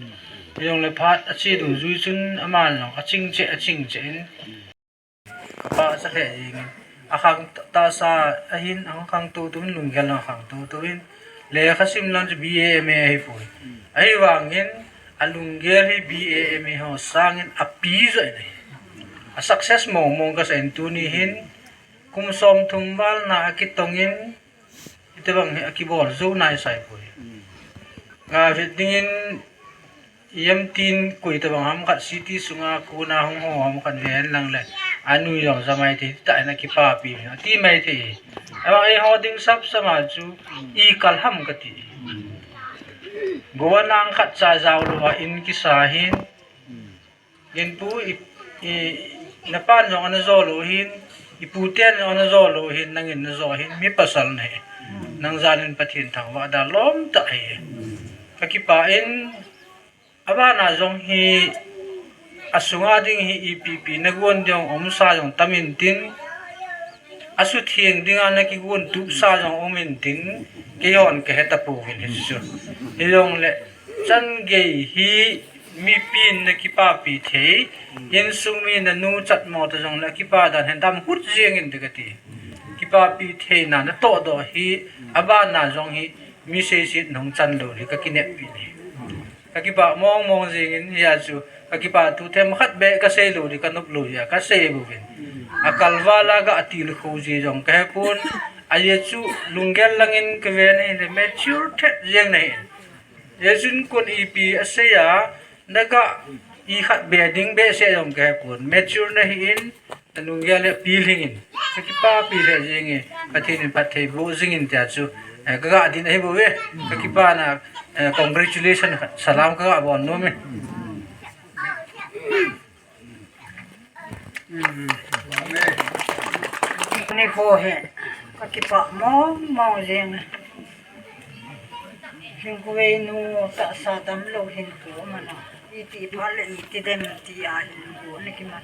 Ti jong le phat, ache dungjui chun, aman jong, aching cheh, aching cheh in. Ka pa sa lheh jing in. Akhang t-, tahsa, ahin, akhang tou tou in, lunggel akhang tou tou in. Lekha sim lang chu B A M A ahi poi. Ahivangin, alunggel hi B A M A ho sangin api jo in ahi. A success mong mong ka sa in tuni hin, kum som thum val na akitong in, Hitabang hi akibol jou nai sai poi. Nga vet dingin, iam tin koi tabang ham khat city sunga kona hung ho ham khat ven lang le. Anu jong jamai thei, tah in akipapi. Ati mai thei. Abang eiho ding sap sama chu, i kal ham kati. Goa nang khat cha jao lou a in kisa hin. Genpu i, i, napan jong ana jo lou hin, ipu ten jong ana jo lou hin, nangin na jo hin, mi pasal nahi. Nang jan in Pathen thangvah da lom tah hi. Ka kipah in, abana jong hi, asunga ding hi ipi pi, na gon ding um sa jong tam in tin, asutheng dinga na kigon tup sa jong um in tin, kei hon ka he ta pouvin hi chu. Hi jong le, Chan gei hi mipin na kipapi thei, insung mi na nu chat mo ta jong le kipa dan hen dam hut jeng in te kati. Kipapi thei na na toh doh hi, abana jong hi, mi seiset nung chan lou hi ka kineppi ni. Ka kipah mong mong jeng in hia chu, ka kipah thu themkhat beh ka sei lou hi ka nop lou hia, ka sei bouvin. Akalval a ka atil kho ji jong ka hepon, ahi chu lunggel langin ka ven ahile mature thet jeng nahi. Jechun kon ipi asei a, naga i khat be ding behseh jong ka hepon. Mature nahi in, nanung gel le pilhing in. Ka kipapi le jing e, Pathen in phatthei boh jing in tia chu. Eh, ka ga din ahi bou ve. Ka kipana, eh, congratulation, salam ka ga bol nom e. Ni ho he, ka kipah mong mong jeng. Hing ku vei nu tahsa damlou hin ku mana. Iti pha le iti dem ti a hin ku na kimat.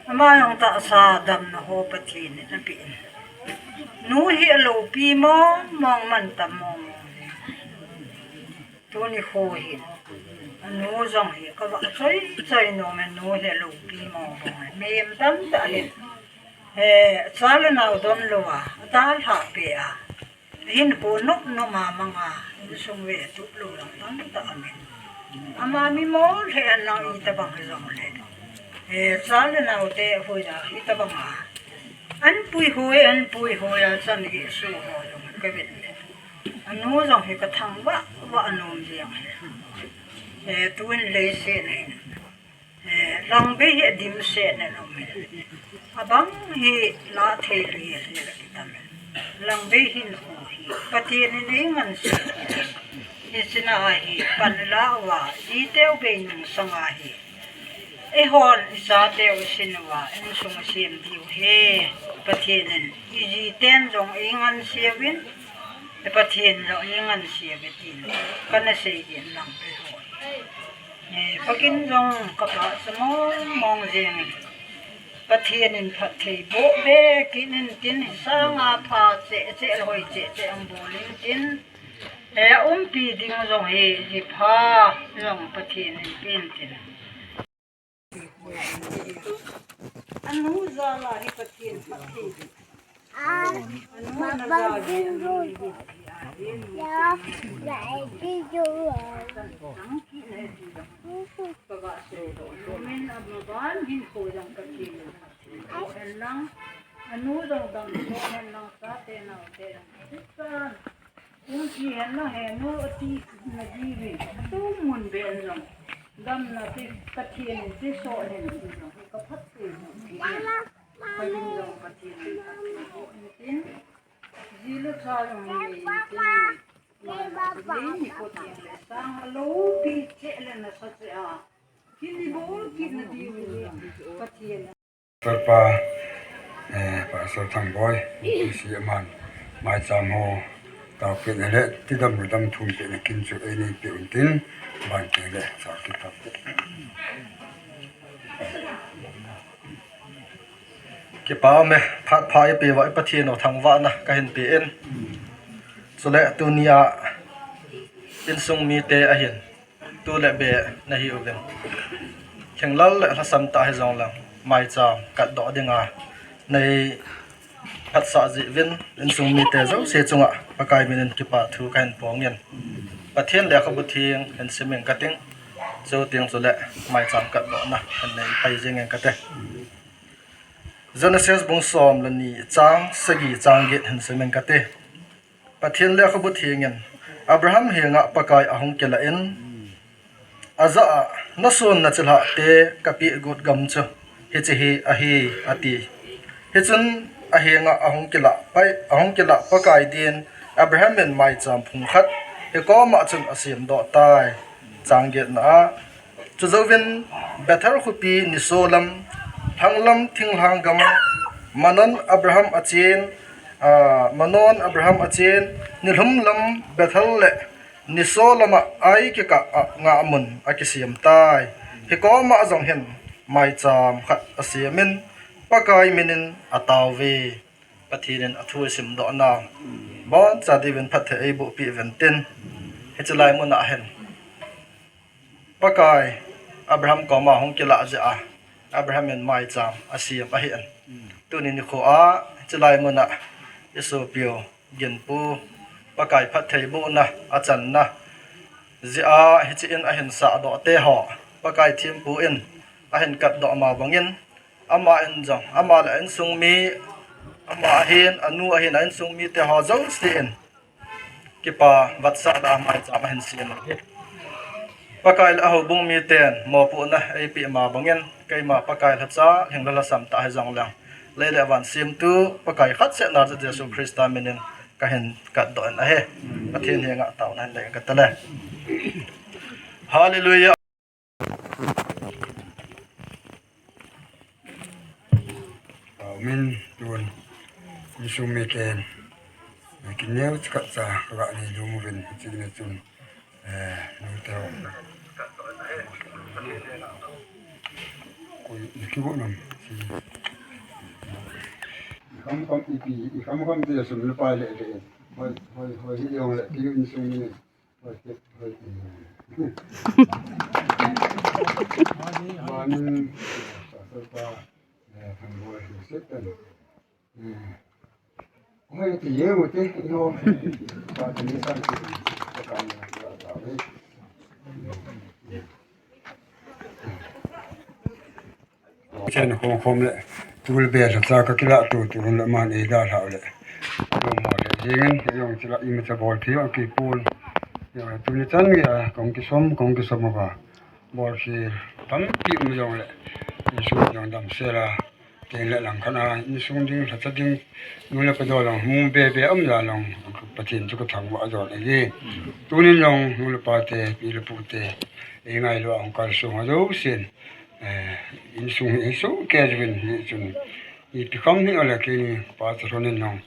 Ama jong tahsa damna ho Pathen in na pe in. Nu hi aloupi mong mong man tam mong mong jeng. Tuni kho hi, anu jong hi, ka va choi choi nom e, nu hi loupi mong mong e, mihem tamtah hi. He, cha le nao don lou a, adalhah peh a. Hin po nop nop a mang a, insung ve tup lou jong tamtah aum in. Ama mi mol he an lang itabang jong le. He, cha le nao te hoi a, itabang a. An pui hoi, an pui hoi a, chan hi su ho jong ka vet le. Anu jong hi ka thangvah vah nom jeng hi. Eh, tun leiset hin. Eh, Langbei hi adimset na nom hi. Abang hi la thei lou hi la kitam. Langbei hin ho hi. Pathen in eingansea. Hiche na hi pan la uva, ji teu bei nung sanga hi. Eihon ichateu isin uva, insung asem diu hi. Pathen in, iji ten jong eingansea uvin, Pathen jong eingansea uve tin, kana sei in lang pe ho. Eh, Pakai in jong ka phat sa mong mong jing. Pathen in phatthei boh be kit in tin, sanga pha cheh cheh le hoi cheh cheh hung bol in tin. Eh, umpi ding jong hi, hi pha jong Pathen in pe in tin. Anu jal a hi Pathen phatthei. Anu na jal a hi. Ka ga sei doh. Min a ma ban hin ko jong Pathen phatthei. Hen lang. Anu jong damsel hen lang, chate naote jong. Hung kihen na he nu ati na diuvin, atu mun ben jong. Damna ti Pathen in ti so hen ti jong. Ka phatthei jong ti. Ka ding jong Pathen in phatthei jong tin. Ji le cha jong ni tin. Ni ko tin le sang lo pi che le na sa che a. Kini bol kit na diuvin jong. Pathen. Pastor pa, eh, Pastor Thangboi, si aman, maicham ho, taopeh na le, tidam ludam thumpeh na kin chu eini pe un tin, ban ke le, sa ki thap. Kipa me, phat pha i pe uva, i Pathen u thangvahna, ka hin pe in. Chule, tunia, insung mite ahin. Tu le be na hi uvin. Thinglhang le lhasam tah hi jong lang. Maicham katdoh dinga. Nei phatsah jeh uvin insung mite jouse chunga Pakai min in kipa thu ka hin phong in. Pathen lekhabu theng hin sim ing ka ting. Chuteng chule maicham katdohna hin nei pai jing ing ka te. Genesis bung som le ni chang sagi chang get hin sim ing ka te. Pathen lekhabu theng in Abraham henga Pakai ahung kilah in, ajah a, "Nason nachilhah te kapeh got gam chu hiche hi ahi," ati. Hichun ahenga ahung kilah Pai, ahung kilah Pakai din Abraham in maicham phung khat hikoma chun asemdoh tai. Chang getna a, Chujouvin Bethel khopi nisolam, lhanglam thinglhang gam, Manon Abraham achen, ah, Manon Abraham achen, nilhum lam Bethel le nisolama Ai kikah a ngahmun akisem tai. Hikoma jong hin maicham khat asemin, Pakai min in atao uve. Pathen in athu isimdoh nau boncha diuvin phatthei eiboh peh uvin tin. Hiche lai muna hin Pakai Abraham koma hung kilah jeh a, Abraham in maicham asem ahin. Tuni nikho a, hiche lai muna i sopiu Ginpu, Pakai phatthei bohna achanna jeh a, hiche in ahin sahdoh te ho, Pakai thempu in ahin katdoh ma bangin, ama in jong, ama le a insung mi, ama ahin, anu ahin, a insung mite ho jouse in kipa vetsahna a maicham ahin sem ahi. Pakai le a houbung miten mopohna eipeh ma bangin, keima Pakai lhacha, lhinglel lhasam tah hi jong leng, lei le van semtu Pakai khat seh Nazareth Jesu Christa min in kahin katdoh in ahi. Pathen henga taona hin nei kate le. Hallelujah. Amen. Tun insung miten, kineo chakhat cha ka ga nei lum uvin, chule chun, eh, nu te ho. Koi, kigo nam, si. Kham kham ipi, kham kham te sum le pai le le. Hoi, hoi, hoi, hi jong le, ki insung ni. Chen khom khom le, tul be sa cha ka kilah tu, tu hun le man ei dalhau le. Lo mo le, jingin, jong chila imacha bol thei jong kipon. Jong le tuni chan geiya, kong kisom, kong kisom uva. Bolkhel tampi um jong le, insung jong damsel a, teng le lang khat a, insung ding, lhacha ding, nu le pa dol jong, mu be be um ja jong, Pathen chu ka thangvah jol ahi. Tunin jong, nu le pa te, pi le pu te, ei ngailu a hung kalsong a jousen, eh, insung hi, insung kei jong in hi chun, Ipi kham hi ole kini pa cha ronin nong.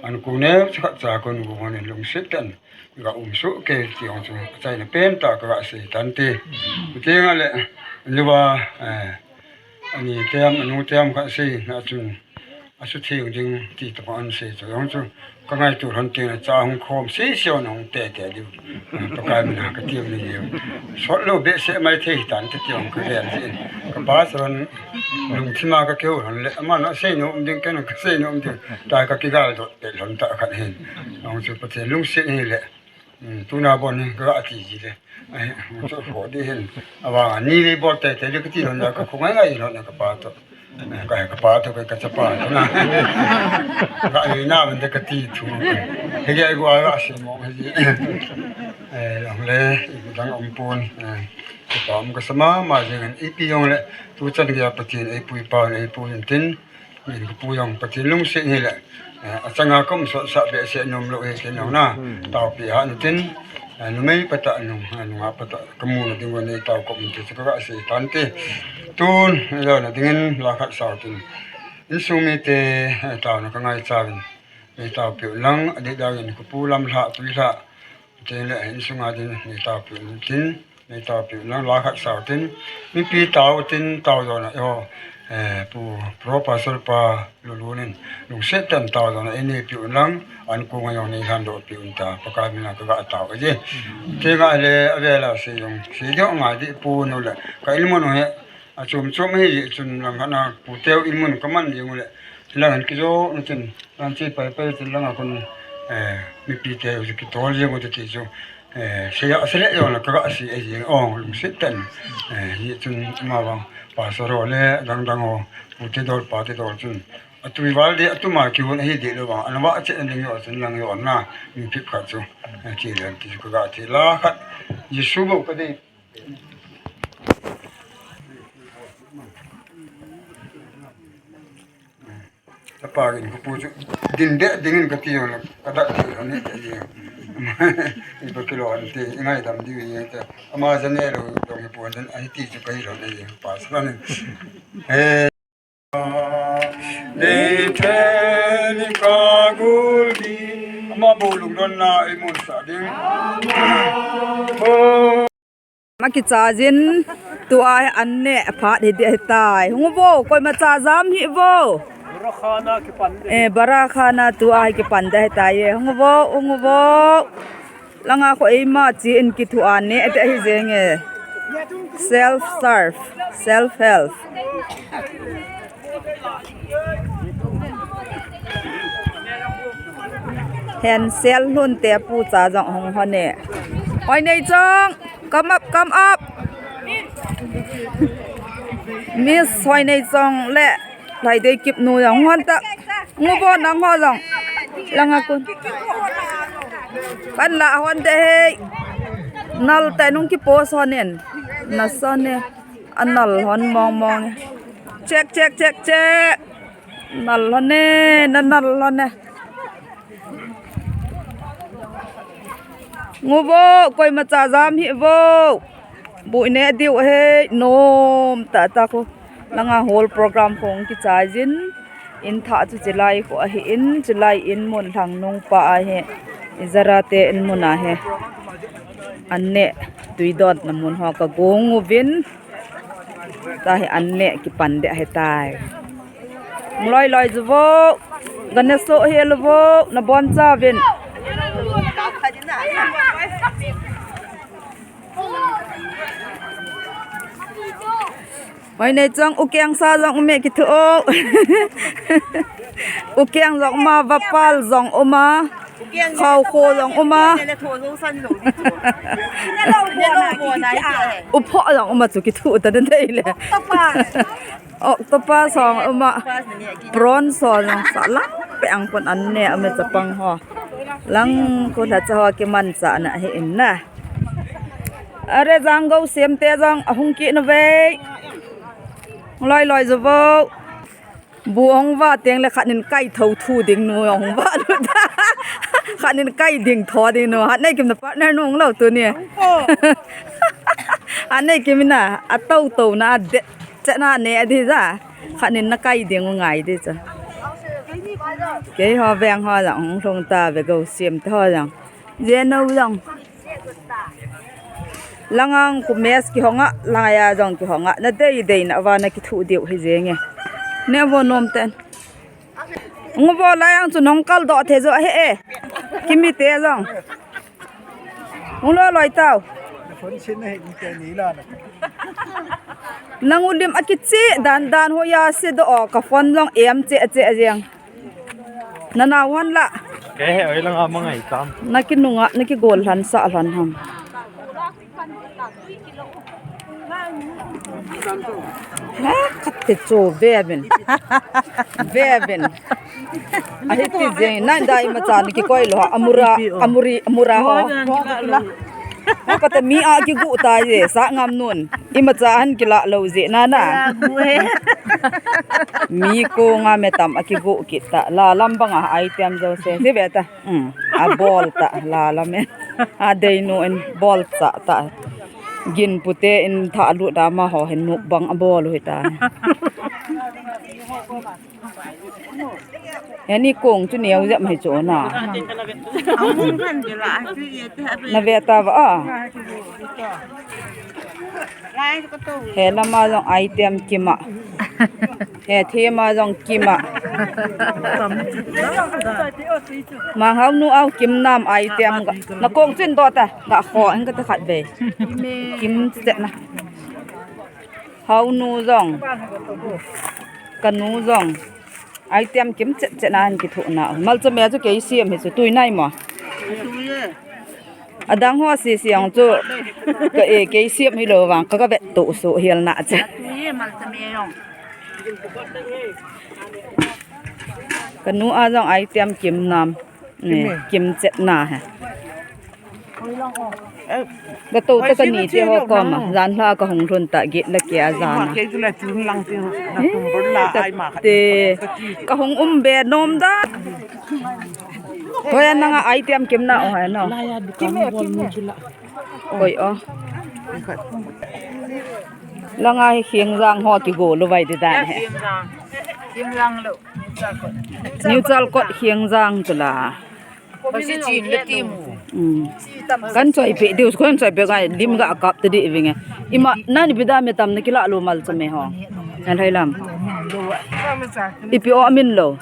An ku ne cha khat cha kon gu honin lungset ten ga um su ke ti ong chu. Achaina pen ta ka ga sei tan ti. Ti nga le luwa, eh, ani tem, anu tem ka sei na chun. Asu thing ding ti ta pa an sei chu ong chu. Ka ngaito lhon teng le cha hung khom sese hung tete diu. Pakai mina ka tiu ni diu. Sot lou behseh mai thei tan te ti hung ka ven jin. Ka pa chu lungthima ka keu lhon le, aman asei nom ding, ken ka sei nom ding. Tua ka kigal doh pet lhon ta khat hin. Hung chu Pathen lungset hi le. Hmm, tuna bon hi ka ga ti ji le. Ai, hung chu ho di hin. Avang ani le bol tete le ka ti lhon la ka khongai ngai lhon ka pa to. Ka, ka pa to, ka, ka chapa to na. Ka ni na man de ka ti thu. He ge gu a se mo he ji. Eh, ang le, i dang um pon. Eh, ka pa um ka sama ma jeng an ipi jong le. Tu chan ge Pathen ei pui pa ei pui tin. Min ka pu jong Pathen lungset hi le. Eh, achanga kom so sa behseh nom lou he tin jong na. Tao pi ha nu tin. Eh, numei pata nung, eh, nunga pata. Ka mu na ding wa nei tao kom ti chu ka ga sei tan ti. Tun, lo na dingin la khat sau tin. Insung mite, eh, tauna ka ngaicha uvin. Nei taopiu lang, adeh dangin ka pu lam lha, tui lha. Tin le, insunga din, nei taopiu tin, nei taopiu lang, la khat sau tin. Mipi tao tin, tao jona, eiho, eh, pu, Pro Pastor pa, Lulu nin, lungset ten tao jona, ei neipiu lang, an ku nga jong nei lhan doh piu ta, Pakai mina ka ga tao, eh, ji. Ti nga le, avela sei jong, sei jong nga di pu nu le, ka ilmu nu he, Achom chom hi chun lang hana puteu inmun kaman jing u le. Lang han kijo nu chun lang chi pai pai chun lang a kon, eh, mipite u chu kitol jing u ti chu, eh, sei a sei le jong la ka ga sei a jing ong lungset ten. Eh, hi chun ama vang pastor ho le dang dang ho pute dol pate dol chun. Atui val di atuma kihon ahi di lo vang. Ana va che ding jo chun lang jo na mi pip khat chu. Eh, chi len ti chu ka ga ti la khat. Jesu bo ka dei. Tapa in ka pu chu din de ding in ka ti jong le ka dak ti jong ni ka ti jong. I pa kilo an ti i ngaidam di wi te. Ama jane lo dong i pu an a hi ti chu ka hi lo ni pa sa ni. He. Dei theni ka gul di. Ama bo lungdon na i mun sa ding. Ho. Ma kicha jin tua hi an neh phat hi ding ahitai. Hung uvo, koima cha jam hih uvo. Barakhana kipan ding. Eh, Barakhana tua hi kipan ding ahitai e. Hung uvo, hung uvo. Langa kho eima chi in kithu a neh ding ahi jeng e. Self serve, self help. Hen sel lhun te pu cha jong hung hon e. Hoineichong, come up, come up. Miss Hoineichong le Laideikip nu jong hon ta. Hung uvo nang ho jong. Langa kon. Kan la hon te hei. Nal te nung kipost hon in. Na son e. Anal hon mong mong e. Check, check, check, check. Nal hon e, na nal hon e. Hung uvo, koima cha jam hih uvo. Bu i neh diu ahi, nom tah tah khu. Langa hall program khu hung kichai jin. In thah chu chilai khu ahi in, chilai in mun lhang nung pa ahi. I Zara te in mun ahi. An neh tui dot na mun ho ka gong uvin. Tua hi an neh kipan ding ahitai. Loi loi ju vo. Ganesh so hi lo vo. Na bon cha vin. Hoineichong u keng sa jong um e kithu o. U keng jong um a, vapal jong um a. Khau kho jong um a. U pho jong um a chu kithu ta den dei le. Octopus jong um a. Prawn so jong sa lang pe ang pon an neh a me chapang ho. Lang ko la cha ho kiman cha na hi in na. Are jang go sem te jong ahung kit na ve. Loi loi jo vo. Bu hung va teng le khat nin kai tho thu ding nu hung va lut. Khat nin kai ding tho ding nu. Hatneikim na partner nu hung lo tuni. Hatneikim na a to to na a det chet na ne a di ja. Khat nin na kai ding u ngai di cha. Keiho veng ho jong hung lhung tave, Gosiem te ho jong. Jeno jong. Langa khu mess kihong a, langa jong kihong a. Na dei dei na va na kithu diu hi jenge. Ne vo nom ten. Ngo vo la jong chu nong kal doh thei jo ahi e. Kimi te jong. Hung lo loi tau. Nang u lim a kiche dan dan ho ya se do o, ka phone jong em che che a jeng. Na nau han la. Ke he oi langa mangai tam. Na kinunga, na kigol lhan sa lhan ham. Ha, khat te chu ve ben. Ve ben. Ahi ti jeng, nan da imacha ni kikoi lo, amura, amuri, amura ho. Ho kata mi a kigu ta je, sa ngam nun. Imacha han kila lo je, na na. Mi ko nga me tam a kigu kit ta, la lam banga item jo se, je ve ta. Um, a bol ta, la lam e. A dei nu in bol cha ta. Gin pute in tha lu da ma ho hin mukbang a bol u hi ta. He ni kong chu neo jep mai chu na. Na ve ta va a. He lama jong item kima. He thema jong kima. Mang hau nu au kim nam item ga. Na kong chin do ta. Ga kho ang ka ta khat ve. Kim chet na. Hau nu jong. Ka nu jong. Item kim chet chet na an kithu na. Malcha me chu kei siam hi chu tui nai mo. Adang ho si siang chu ka e kei siam hi lo vang ka ka vet tu su hial na cha. Ka nu a jong item kim nam. Ni, kim chet na he. Ga to ta ka ni te ho koma, jan hla ka hung lhun ta git la kia jana. Te, ka hung um be nom da. Hoya nanga item kim na o hai no. Oi o. Langa hi khiang jang ho kigo lo vai ti dan he. New Chalcot khiang jang chu la. Hosi chin le ti mu. Um. Kan choi pe diu, kan choi pe ga lim ga kap te di vinge. Ima, nani bida me tam na kila lo malcha me ho. Nalhai lam. Ipi o min lo.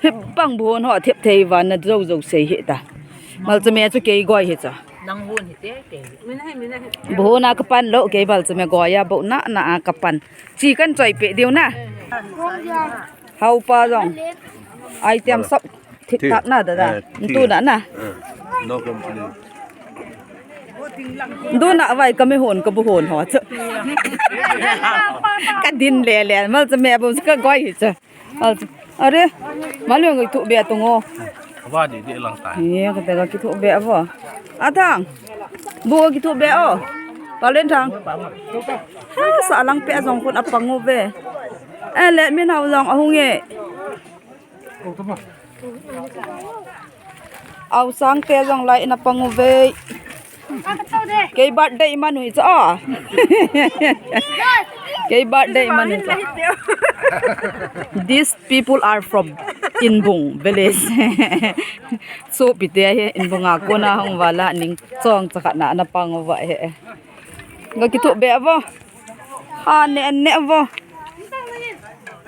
Hi pang bu hon ho thep thei van na jo jo sei hi ta. Malcha me chu kei goi hi cha. Nang hun hi te te. Bu hon a ka pan lo kei malcha me goi a bo na na a ka pan. Chi kan choi pe diu na. Hau pa jong. Item sop. Thik thak na dada. Eh, ntu na na. Eh, no complain. Ntu na vai ka me hon ka bu hon ho chu. Ka din le le. Malcha me bu ka goi hi chu. Malcha. Are. Malu ngai tu be tu ngo. Ba di di lang ta. Ye ka te ka ki tu be abo. Athang. Bu ki tu be o. Palen thang. Ha, sa lang pe jong kun apang u ve. Eh, le min hau jong ahung e. Au sang te jong lai in apang u ve. Kei birthday man u hi cha. Kei birthday man u hi cha. These people are from Inbung village. So pite he Inbung a kona hung vala ning chong chakhat na na pang u va he. Ga ki tu be abo. Ha ne ne abo.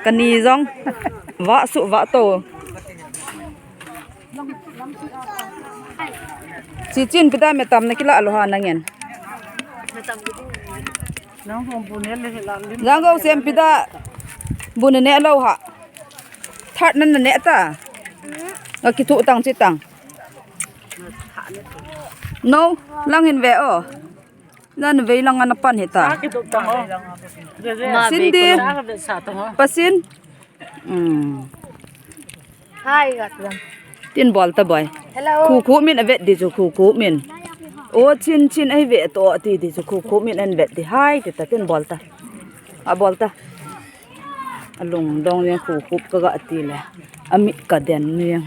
Ka ni jong. Va su va to. Chi chin pida me tam na kila lo ha na ngen. Jang go sem pida. Bu ne ne lo ha. That nan ne ta. Ga ki tu tang chi tang. No, lang hin ve o. Nan vei lang ana pan hita. Sa kidop tang o. Ma Cindy. Vei ko lang sa tang o. Pasin. Hmm. Hi, Gatlam. Tin bol ta boy. Hello. Khu khu min avet di chu khu khu min. O chin chin ai ve to ti di chu khu khu min an vet di. Hi ti ta tin bol ta. A bol ta. Alung dong yang khu khu ka ga ti le. Amit ka den ni yang.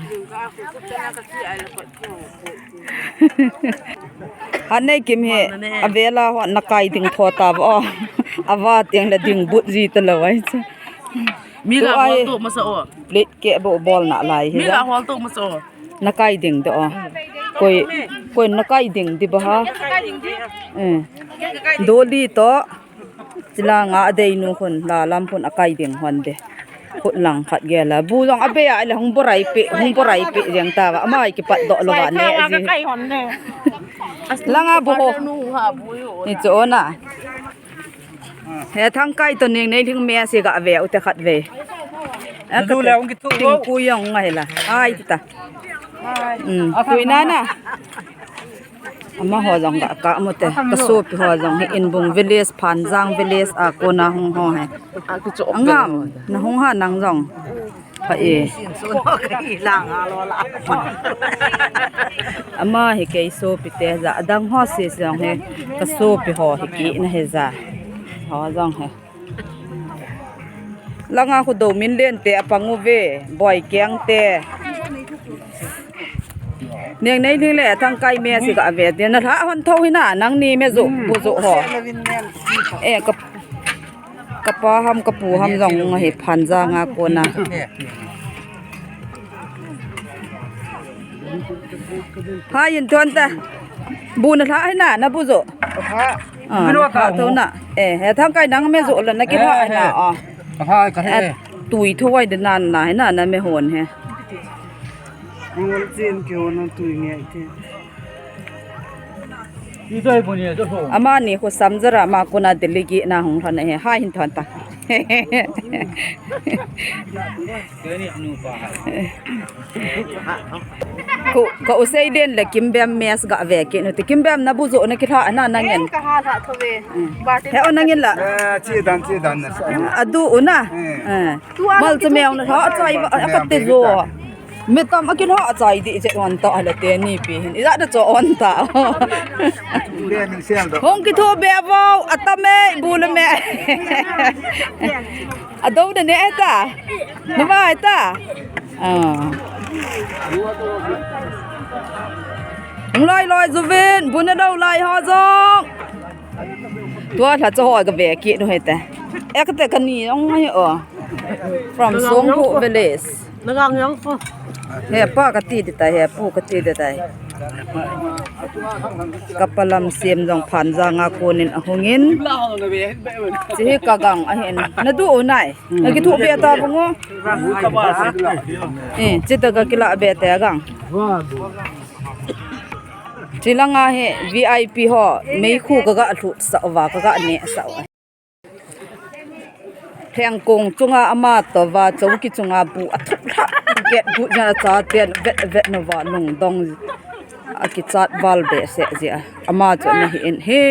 Hanei kim he, avela ho na kai ding tho ta vo. Ava tiang le ding but ji ta lo ai chu. Mi la hol to masa o. Plate ke bo bol na lai hi. Mi la hol to masa o. Na kai ding do o. Koi, koi na kai ding di ba ha. Eh. Doli to. Chila nga a dei nu khun la lam khun a kai ding hon de. Khut lang khat ge la. Bu jong a be a le hung borai pe, hung borai pe jeng ta ba. Ama ki pat do lo ba ne. Langa bu ho. Ni cho na. He thang kai to ning nei ling me si ga ve u te khat ve. A ka le ung ki tu ting ku yong ngai la. Ai ta. Um, kui na na. Ama ho jong ga ka mo te. Ka sopi ho jong hi Inbung village, Phanjang village a kona hung ho he. Angam, na hung ha nang jong. Pha e. Ama hi kei sopi te ja, adang ho si jong he, ka sopi ho hi ki na he ja. Ho jong he. Langa khu do min len te apang u ve, boi keng te. Neng nei ling le thang kai me si ka ve te na la hon tho hi na, nang ni me jo, bu jo ho. E ka Ka pa ham, ka pu ham jong nga hi Phanjang a kona. Hai in tuan ta. Bu na la hai na, na bu jo. Ah, na la tho na. Eh, he thang kai nang me jo la na ki la hai na. Ah. Hai ka he. Tui tho wai de nan na hai na, na me hon he. Ngol chin ki hon tui nge te. Ama ni khu samjara ma kona Delhi gi na hung lhon he, ha hin thon ta. Ku, ka u Seiden le Kimbem mes ga ve ki nu ti Kimbem na bu jo na ki lha na na ngen. Ka ha lha tho ve. He o na ngen la. Eh, chi dan, chi dan na sa. Adu u na. Eh. Mal chu meu na lha chai va ka te jo. Mi tam a ki lha chai di che on ta la te ni pi hin. Ija da cho on ta. Hong ki tho be vo, a ta me, bu le me. A do de ne ta. Na va ta. Ah. Hung lai lai juvin, bu na do lai ho jong. Tua lha cho ho ga ve ki nu he te. Ek te ka ni ong ngai o. From Songphu village. Nagang yang ko. He pa ka ti di tai, he pu ka ti di tai. Ka pa lam sim jong Phanjang a konin a hungin. Chi hi ka gang a hin. Na du u nai. Na ki thu be ta bungo. Eh, chi ta ka kila be ta gang. Chi langa hi V I P ho, mei khu ka ga lhut sa va, ka ga ne sa va. Thengkong chunga ama to va, chowki chunga bu a thup lha. Get bu jan a cha ten vet vet no va lung dong. A ki chat val be se ji a. Ama chu na hi in he.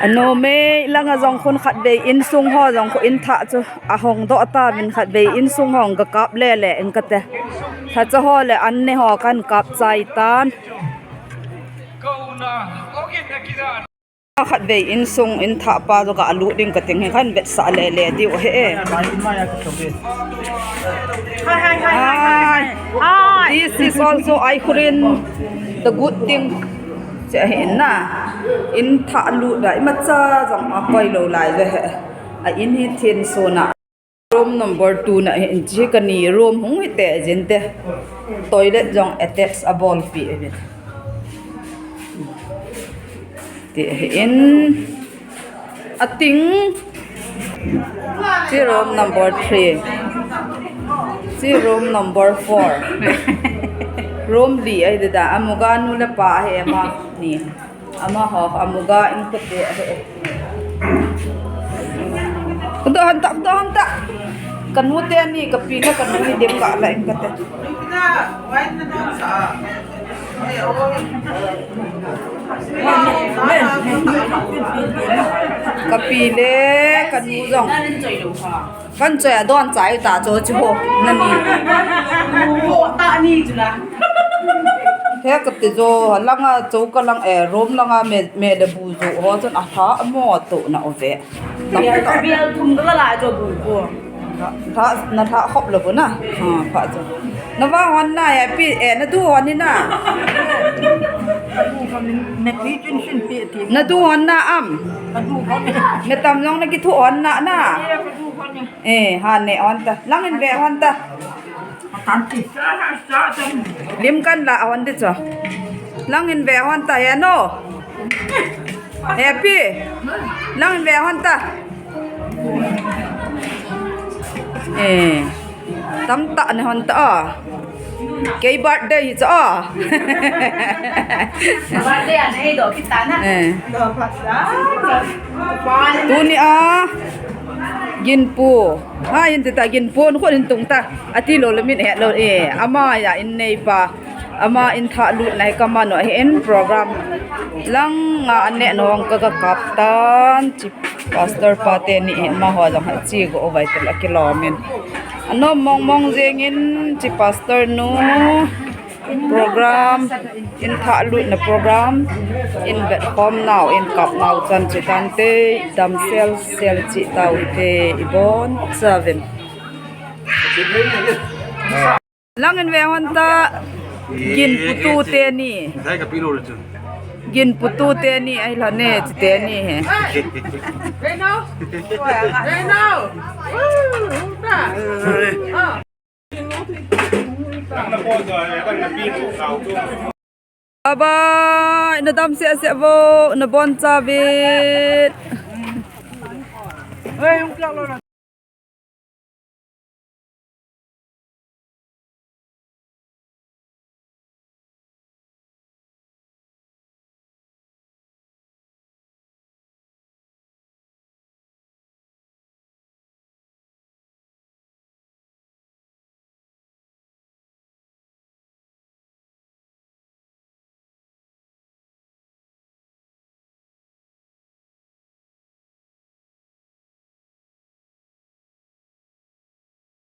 Ano me langa jong khun khat be insung ho jong khu in tha chu. A hong do ta min khat be insung hong ka kap le le in ka te. Tha cha ho le an ne ho kan kap chai tan. Khatvei insung in thah pa jong ka alut ding ka ting hi khan vetsah lele diu ahi e. Hi, hi, hi, hi, hi. Hi. This is also I couldn't the good thing. Che ahi in na. In thah lut da imacha jong a koi lo lai ve he. A in hi thin suna. Room number two na hi in chi ka ni room hung hi te jin te. Toilet jong attach a bol pi e. Ti hi in a ting chi room number three. Chi room number four. Room li ai de da amuga nu le pa hi ama ni. Ama ho, amuga in kute ahi. Kudo hanta, kudo hanta. Kanu te ni, kapi na kanu ni dem ka la in kate. Kapi le kanu jong. Kan choi a don chai ta cho chi ho na ni. Ho ta ni chu la. He ka ti jo langa cho ka lang e room langa me me le bu jo ho chun a ha mo to na o ve. Bial, bial thum ka la cho bu ko. Tha na tha khop lo bu na. Ha pha cho. Na va hon na ya pi e na du hon ni na. Na du hon na am. Me tam long na ki thu hon na na. Eh, ha ne hon ta. Lang in ve hon ta. Lim kan la hon di cho. Lang in ve hon ta he no. Happy. Lang in ve hon ta. Eh. Tam ta ne hon ta a. Kei birthday hi cha. Birthday a nei do kita na. Eh. Tuni a ginpu. Ha, in ta ginpu, nu khun in tung ta. Ati lo le min he lo e. Ama ya in nei pa. Ama in tha lut nai ka mano he in program. Lang a ne nong ka ka kap tan. Pastor pa teni in ma ho jong ha chi go vai tel a kilom in. Anom mong mong jeng in chi pastor nu program in tha lut na program in vet khom nau in kap nau chan chi tan te dam sel sel chi tau te i bon chavin. Lang in ve hon ta. Ginpu tu teni. Ginpu tu teni ai la ne chi teni he. Bye bye, na dam se se vo, na bon chavin.